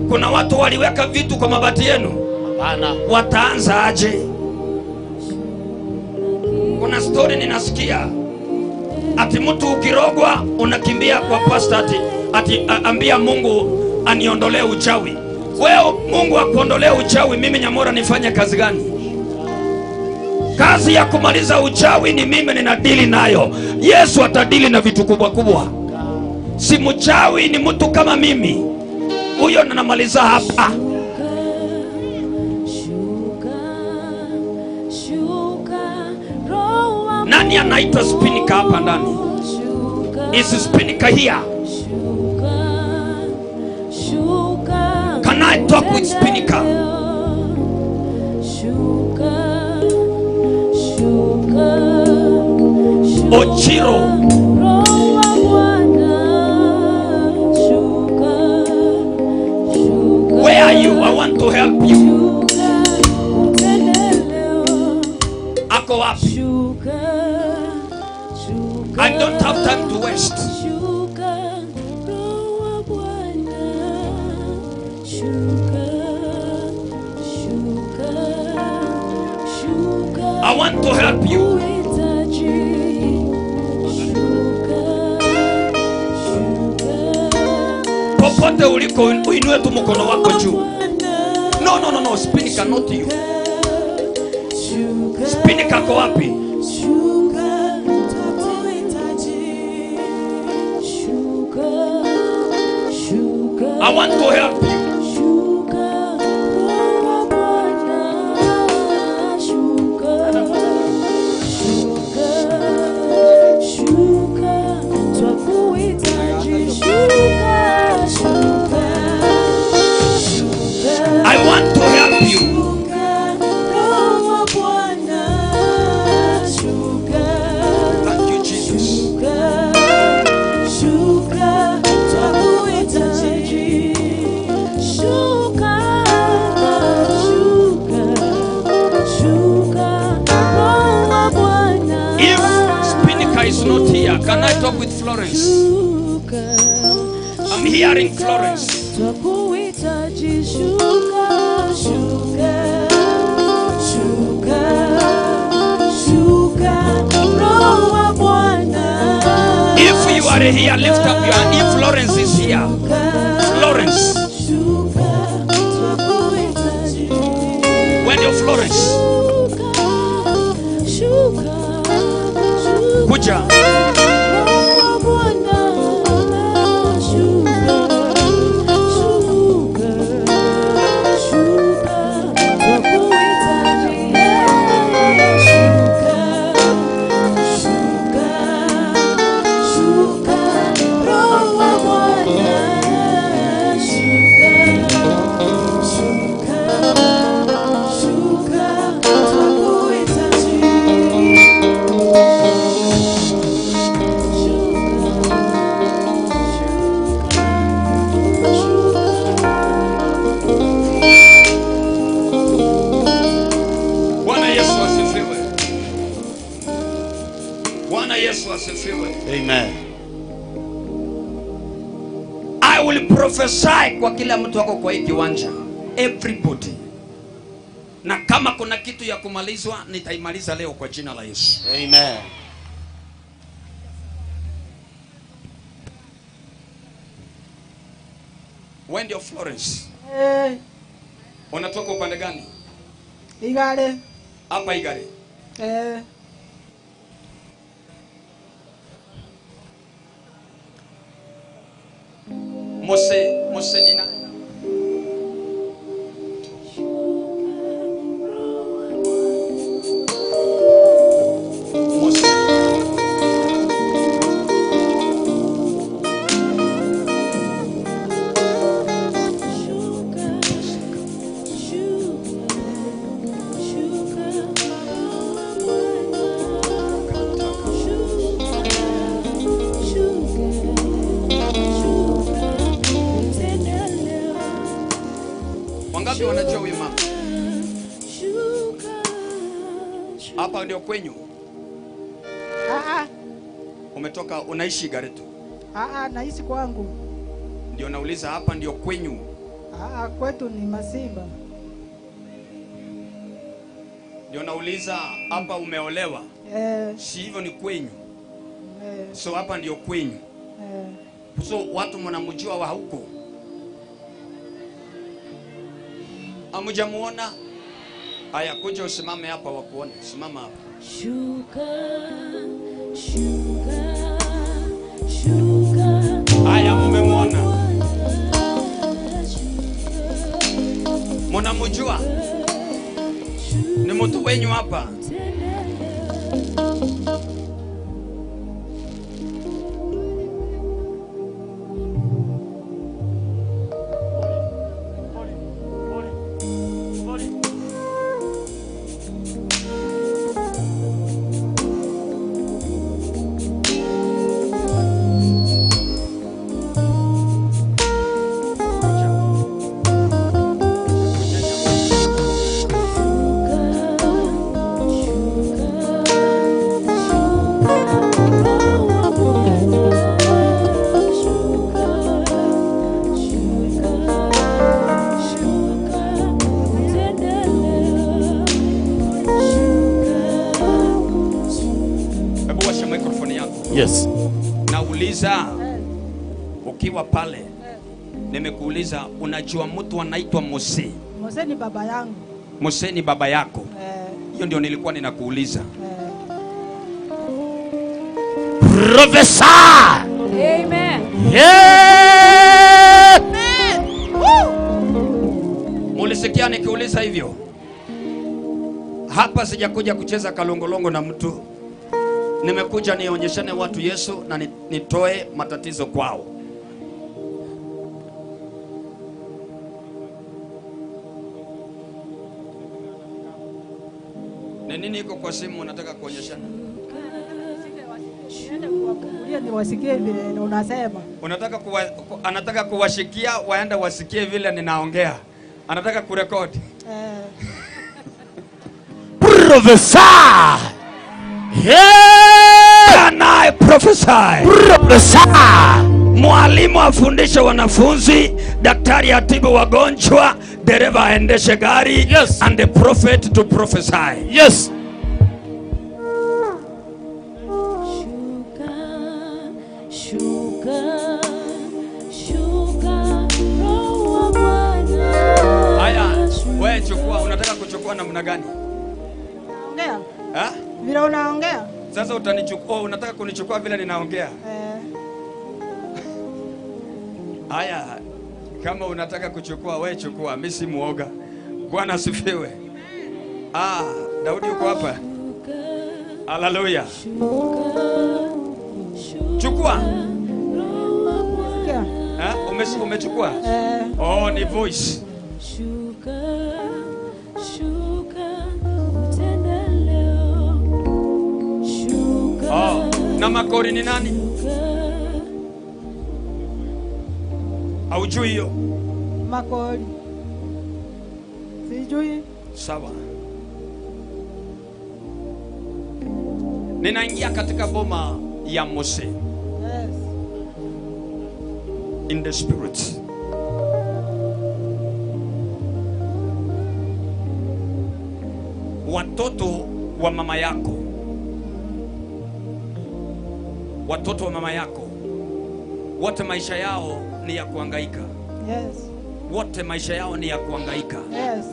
Kuna watu waliweka vitu kwa mabati yenu, Hapana. wataanza aje? Kuna stori ninasikia ati mtu ukirogwa unakimbia kwa pasta ati, ati a, ambia Mungu aniondolee uchawi. Wewe Mungu akuondolee uchawi, mimi Nyamora nifanye kazi gani? Kazi ya kumaliza uchawi ni mimi ninadili nayo. Yesu atadili na vitu kubwa kubwa. Si mchawi, ni mtu kama mimi huyo, ninamaliza hapa. Nani anaitwa Spinika hapa ndani? Is Spinika here? Can I talk with Spinika? Ochiro. Where are you? I want to help you. Ako wapi? I don't have time to waste. I want to help you. Popote uliko uinue tu mkono wako juu. No, no, no, no, Spinika, not you. Spinika ako wapi? I want to help you. I want to help you. Thank you, Jesus. If Spinika is not here, can I talk with Florence? I'm hearing Florence. Twakuhitaji, shuka, shuka, shuka, shuka, Roho wa Bwana. If you are here, lift up your hand. If Florence is here, Florence. Shuka, twakuhitaji. When you're Florence, Shuka, shuka, kuja. Roho wa Bwana, shuka, shuka, shuka, twakuhitaji. Shuka, shuka, shuka, Roho wa Bwana, shuka, shuka, shuka, twakuhitaji. Bwana Yesu asifiwe. Bwana Yesu asifiwe. Amen. I will prophesy kwa kila mtu wako kwa hii kiwanja. Everybody. Na kama kuna kitu ya kumalizwa nitaimaliza leo kwa jina la Yesu. Amen. Wewe ndio Florence. Eh, Unatoka upande gani? Igare. Hapa Igare. Eh, Mose, Mose ni nani? Mose. Wangapi wanajua huyu mama? Hapa ndio kwenyu. ah, Umetoka unaishi Igare tu. ah, ah, naishi kwangu. Ndio nauliza hapa ndio kwenyu. Ah, ah, kwetu ni Masimba. Ndio nauliza hapa umeolewa. Eh, Si hivyo ni kwenyu. eh, So hapa ndio kwenyu. eh. So watu mnamjua wa huko. Hamujamuona? Haya, kuja usimame hapa wakuone. Simama hapa. Shuka, shuka, shuka. Haya, mumemwona? Mnamjua? Ni mtu wenyu hapa. Shuka, Yes. Nauliza ukiwa pale, nimekuuliza unajua mtu anaitwa Mose? Mose ni baba yangu. Mose ni baba yako. Eh, Hiyo ndio nilikuwa ninakuuliza. eh. Prophesy. Amen. Yeah. Mulisikia nikiuliza hivyo? Hapa sijakuja kucheza kalongolongo na mtu, nimekuja nionyeshane watu Yesu na nitoe matatizo kwao. Ni nini iko kwa simu unataka kuonyeshana? Niende kuwafungulia niwasikie vile unasema. Unataka kuwa, ku, anataka kuwashikia waende wasikie vile ninaongea, anataka kurekodi. Eh, Prophesy. Yeah. Can I prophesy? Prophesy. Mwalimu afundishe wanafunzi, daktari atibu wagonjwa, dereva aendeshe gari, Yes. and the prophet to prophesy. Yes. Shuka, shuka, shuka, Roho wa Bwana. Haya, wewe chukua, unataka kuchukua namna gani? ongea. Ha? Vile unaongea. Sasa utanichukua, oh, unataka kunichukua vile ninaongea? Eh, Haya, kama unataka kuchukua wewe chukua, mimi si muoga. Bwana asifiwe. Ah, Daudi yuko hapa. Haleluya. Chukua. sikia. Ha? Umechukua? Eh, Oh, ni voice. Shuka, shuka, utende leo. Shuka, Oh, na Makori ni nani? shuka. Haujui hiyo? Makori. Sijui. Sawa. Ninaingia katika boma ya Mose Yes. in the spirit. Watoto wa mama yako, watoto wa mama yako wote maisha yao ni ya kuhangaika, Yes. wote maisha yao ni ya kuhangaika. Yes.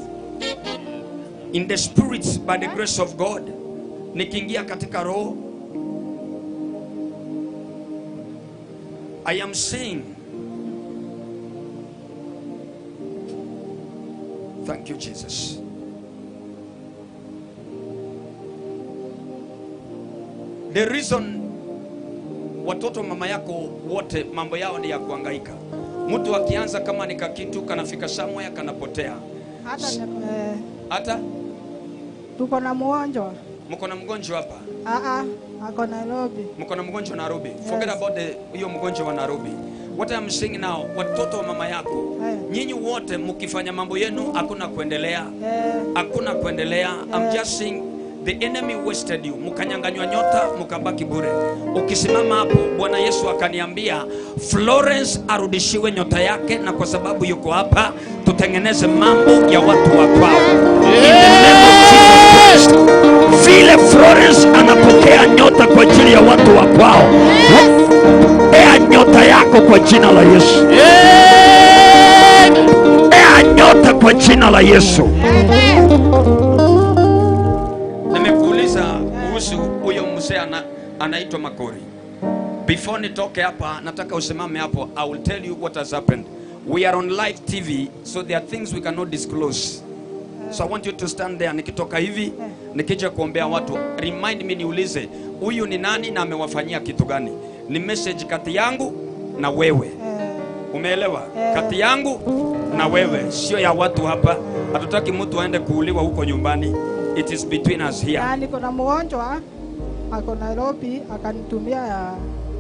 In the spirit by the grace of God, nikiingia katika roho, I am seeing. Thank you Jesus. The reason watoto mama yako wote mambo yao ni ya kuhangaika. Mtu akianza kama ni kakitu kanafika somewhere kanapotea. Hata eh, Hata tuko na mgonjwa. mko na mgonjwa hapa, Ah ah, ako Nairobi. mko na mgonjwa Nairobi. Forget about the hiyo mgonjwa wa Nairobi. What I'm saying now, watoto wa mama yako Eh. nyinyi wote mkifanya mambo yenu hakuna kuendelea, Eh, hakuna kuendelea. I'm Eh. just saying the enemy wasted you, mkanyanganywa nyota mkabaki bure. Ukisimama hapo, Bwana Yesu akaniambia Florence arudishiwe nyota yake, na kwa sababu yuko hapa tutengeneze mambo ya watu wa kwao. In the name of Jesus Christ. Vile Florence anapokea nyota kwa ajili ya watu wa kwao, pokea nyota yako kwa jina la Yesu. Pokea nyota kwa jina la Yesu. Nimekuuliza kuhusu huyo mzee anaitwa Makori. Before nitoke hapa, nataka usimame hapo. I will tell you what has happened. We are on live TV, so there are things we cannot disclose. So I want you to stand there. Nikitoka hivi, nikija kuombea watu, remind me, niulize huyu ni nani na amewafanyia kitu gani? Ni message kati yangu na wewe. eh, Umeelewa? Kati yangu na wewe, sio ya watu hapa. Hatutaki mtu aende kuuliwa huko nyumbani. It is between us here. na niko na mgonjwa ako Nairobi, akanitumia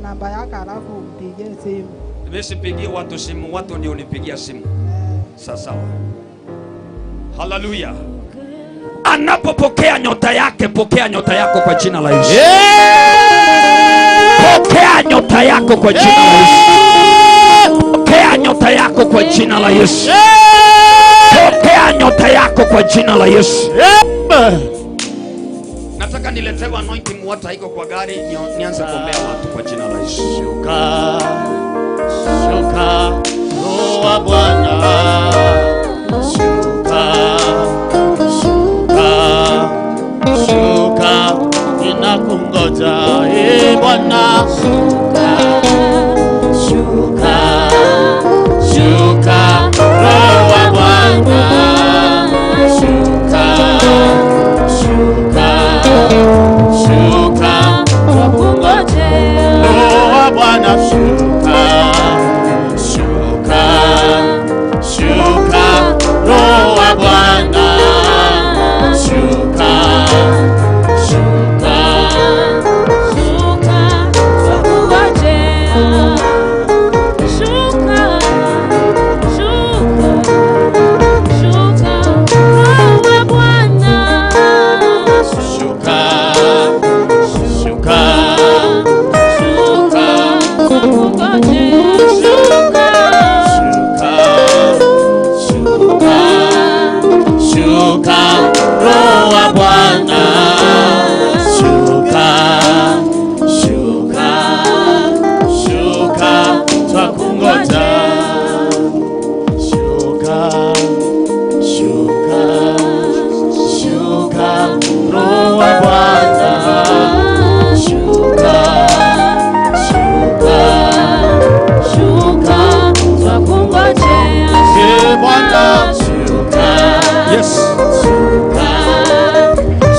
namba yake alafu mpigie simu. Mimi sipigie watu simu, watu ndio unipigia simu. Sawa sawa. Haleluya. Anapopokea nyota yake, pokea nyota yako kwa jina la Yesu. Pokea nyota yako kwa jina la Yesu. Pokea nyota yako kwa jina la Yesu. Pokea nyota yako kwa jina la Yesu. Nataka ni niletewe anointing water iko kwa gari nianze kuombea watu kwa jina la Yesu. Shuka, shuka, Roho wa Bwana. Shuka, shuka, shuka, ninakungoja, ee Bwana. Shuka, shuka, shuka, Roho wa Bwana. Shuka, shuka, shuka, Twakungojea. Roho wa Bwana shuka, shuka, shuka, Roho wa Bwana shuka, shuka, Shuka, twakungojea. Shuka, shuka, shuka, Roho wa Bwana. shuka, shuka, Shuka, twakungojea. Shuka, shuka, shuka, Roho wa Bwana shuka, shuka, shuka, twakungoja. Shuka, shuka, shuka, Roho wa Bwana shuka, shuka, shuka, twakungojea. Ee Bwana shuka, Yes. shuka,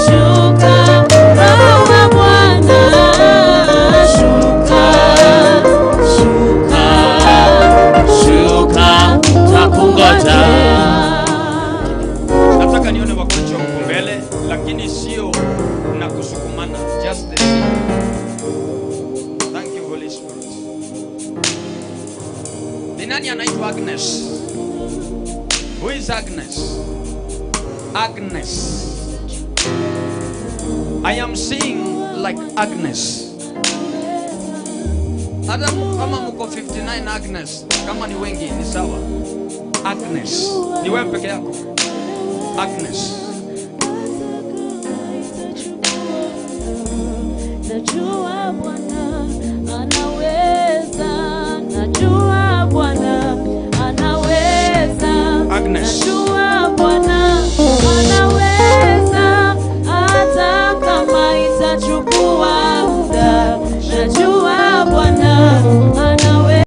Shuka, Roho wa Bwana. shuka, shuka, shuka, twakungoja. Nataka nione wagonjwa huko mbele, lakini sio na kusukumana. Just the seat. Thank you Holy Spirit. Ni nani anaitwa Agnes? Who is Agnes? Agnes. I am seeing like Agnes. Hata kama mko 59 Agnes, kama ni wengi ni sawa. Agnes, ni wewe peke yako. Agnes. Najua Bwana anaweza, najua Bwana anaweza, Agnes. najua Bwana anaweza, hata kama itachukua muda, najua Bwana anaweza.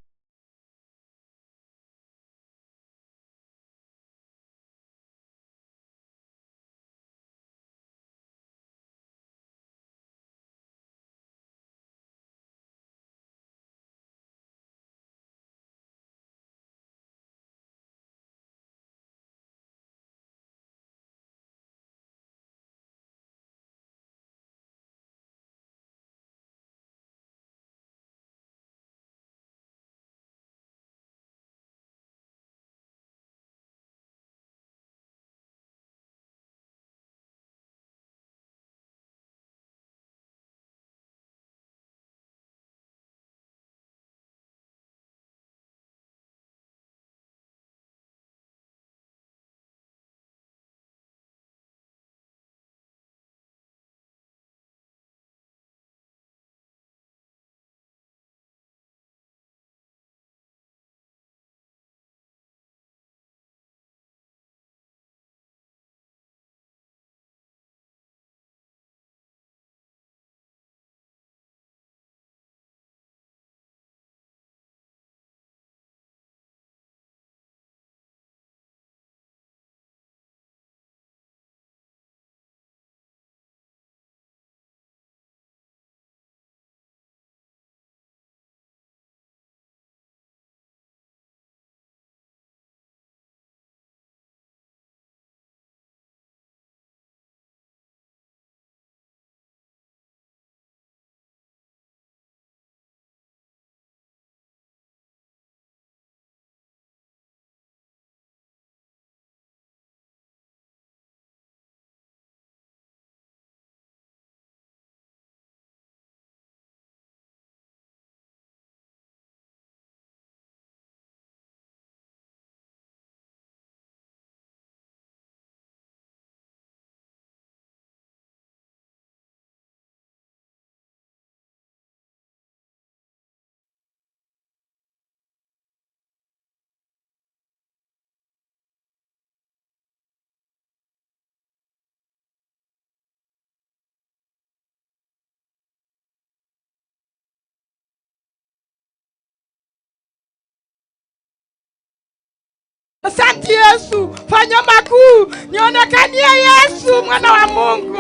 Asante Yesu, fanya makuu, nionekanie Yesu mwana wa Mungu,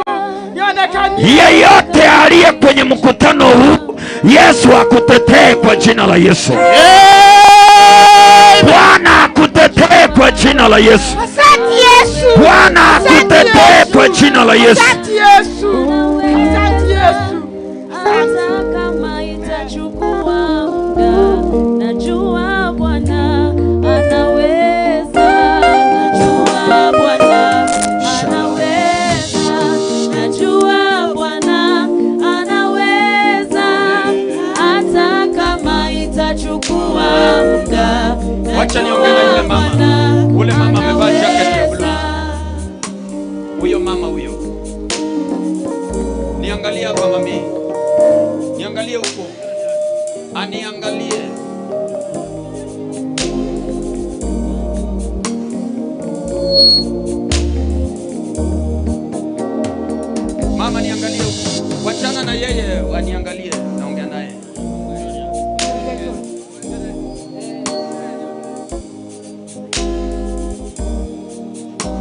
nionekanie. Yeyote aliye kwenye mkutano huu, Yesu akutetee kwa jina la Yesu. Bwana akutetee kwa jina la Yesu. Asante Yesu. Bwana Asante akutetee Yesu. kwa jina la Yesu. Asante Yesu. Asante Yesu. Hata kama itachukua muda, najua Bwana anaweza, najua Bwana anaweza, najua Bwana anaweza, hata kama itachukua muda, Wacha niongee na yule mama. Ule mama amevaa jacket ya blue. Huyo mama huyo. Niangalie hapa mami. Niangalie huko. Aniangalie. Mama niangalie huko. Wachana na yeye, aniangalie. Naongea naye.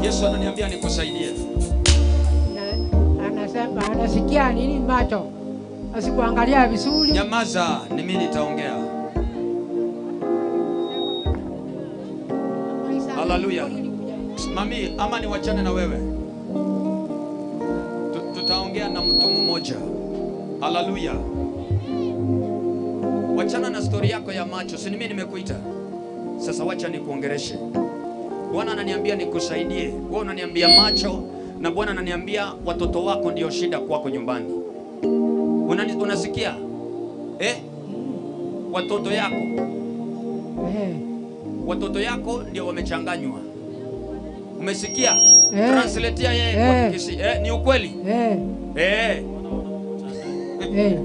Yesu ananiambia nikusaidie. Na- Anasema anasikia nini macho, asikuangalia vizuri. Nyamaza, ni mimi nitaongea. Haleluya. Mami, ama niwachane na wewe. Tutaongea na mtu mmoja. Haleluya. Wachana na stori yako ya macho, si ni mimi nimekuita. Sasa wacha nikuongereshe. Bwana ananiambia nikusaidie. Wewe unaniambia macho na Bwana ananiambia watoto wako ndio shida kwako nyumbani. Unasikia? Eh? Watoto yako Eh, watoto yako ndio wamechanganywa. Umesikia? Eh. Translatea yeye kwa Eh. Kikisii. Eh, ni ukweli? eh, Eh. eh.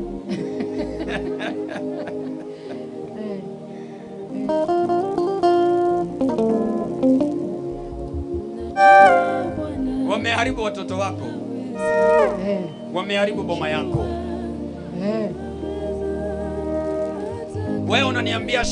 Wameharibu watoto wako. Eh, Wameharibu boma yako. eh. Wewe unaniambia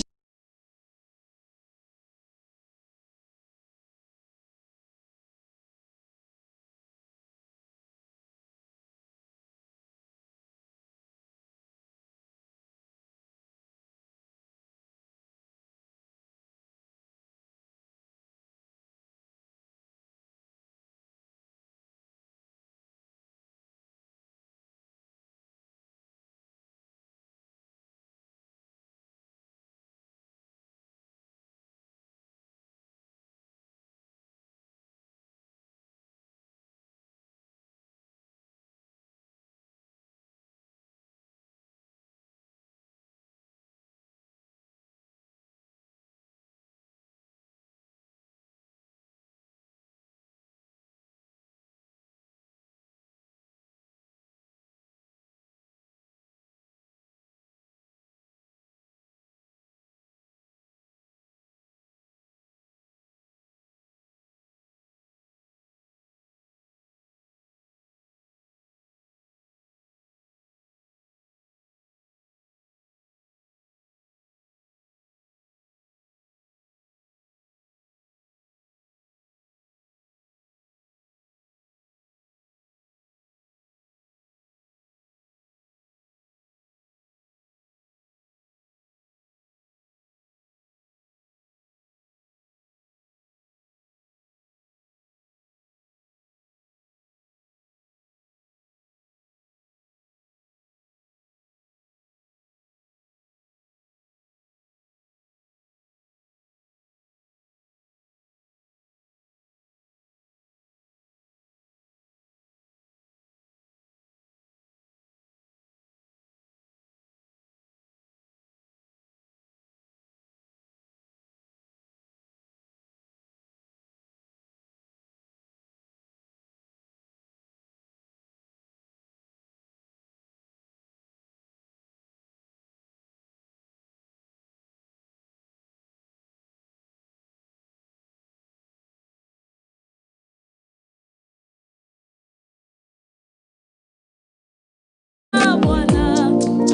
Bwana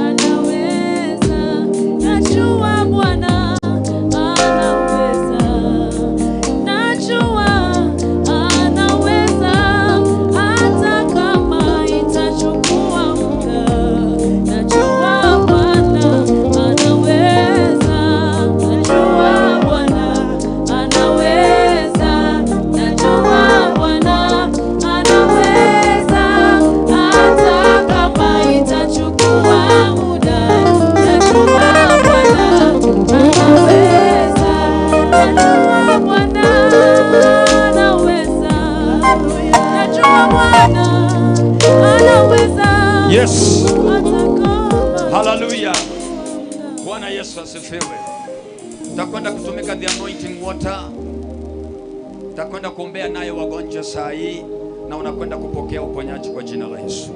anaweza, najua Bwana anaweza. Yes. Hallelujah. Bwana Yesu asifiwe. Takwenda kutumika the anointing water. Takwenda kuombea nayo wagonjwa saa hii na unakwenda kupokea uponyaji kwa jina la Yesu.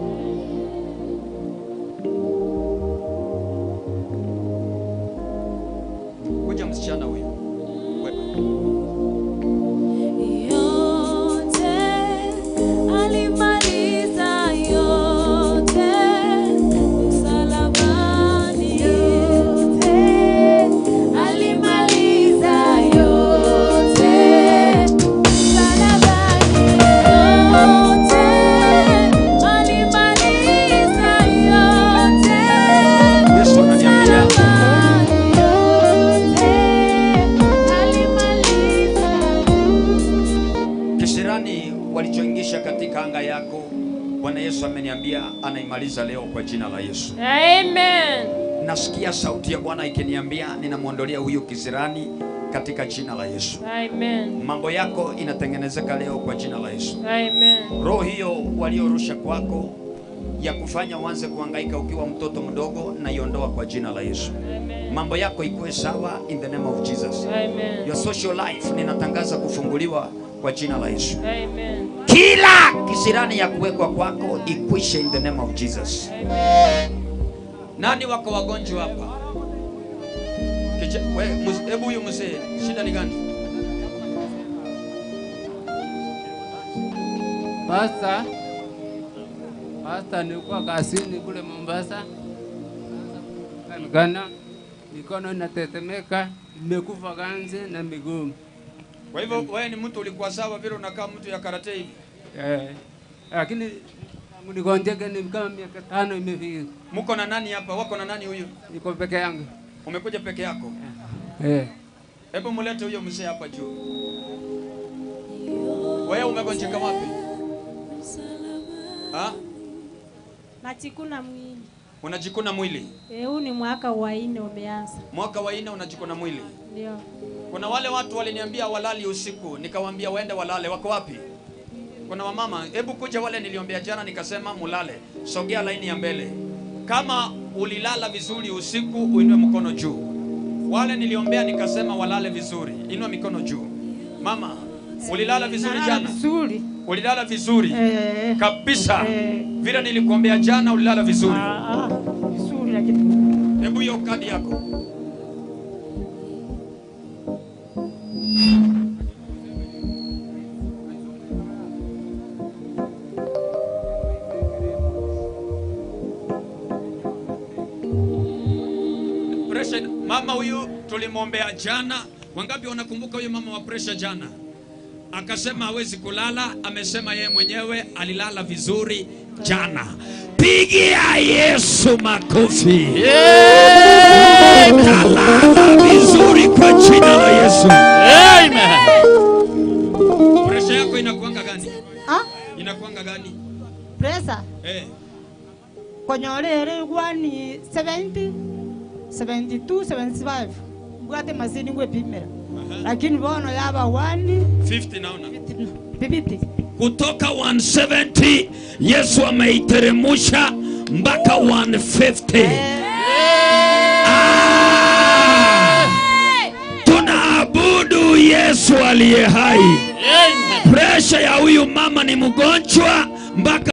Kuja msichana huyu. Wewe. Yote alimaliza yote msalabani. Yote alimaliza yote msalabani. Yote alimaliza yote Yesu ananiambia msalabani. Yote alimaliza kisirani walichoingisha katika anga yako, Bwana Yesu ameniambia anaimaliza leo kwa jina la Yesu. Amen. Nasikia sauti ya Bwana ikiniambia ninamwondolea huyu kisirani katika jina la Yesu. Amen. Mambo yako inatengenezeka leo kwa jina la Yesu. Amen. Roho hiyo waliorusha kwako ya kufanya uanze kuhangaika ukiwa mtoto mdogo, naiondoa kwa jina la Yesu. Amen. Mambo yako ikuwe sawa in the name of Jesus. Amen. Your social life ninatangaza kufunguliwa kwa jina la Yesu. Amen. Kila kisirani ya kuwekwa kwako ikwishe in the name of Jesus. Amen. Nani wako wagonjwa hapa? Kicha- we, mz- Hebu huyu mzee, shida ni gani? Pasta, pasta, nilikuwa kazini kule Mombasa, kana mikono inatetemeka, imekufa ganzi na miguu. Kwa hivyo wewe ni mtu ulikuwa sawa vile unakaa mtu ya karate hivi. Eh, lakini tangu nigonjeke ni kama miaka tano imefika. Mko na nani hapa? Wako na nani huyu? Niko peke yangu. Umekuja peke yako? Eh, Hebu mulete huyo mzee hapa juu. Wewe umegonjeka wapi? Ha? Najikuna mwili. Unajikuna mwili. Eh, huu ni mwaka wa nne umeanza. Mwaka wa nne unajikuna mwili. Ndio. Kuna wale watu waliniambia walali usiku, nikawaambia waende walale. Wako wapi? Kuna wamama, hebu kuja wale niliombea jana, nikasema mulale. Sogea laini ya mbele. Kama ulilala vizuri usiku, uinue mkono juu. Wale niliombea nikasema walale vizuri, inua mikono juu. Mama, ulilala vizuri Nalala jana? vizuri. Ulilala vizuri Eh, kabisa. Eh. Vile nilikuombea jana, ulilala vizuri. ah, vizuri lakini Hebu hiyo kadi yako. Pressure, mama huyu tulimwombea jana. Wangapi wanakumbuka huyu mama wa pressure jana? Akasema hawezi kulala, amesema yeye mwenyewe alilala vizuri jana. Pigia Yesu makofi. Utalala vizuri kwa jina la Yesu. Amen. Pressure yako inakuanga gani? ah, Inakuanga gani? pressure Eh, konyolere gwani 70 72 75 mbwate masini ngwepimira lakini bono yaba 1 50 naona. 50 Kutoka 170 Yesu ameiteremusha mpaka 150. Ah! Tunaabudu Yesu aliye hai. Amen. Presha ya huyu mama ni mgonjwa mpaka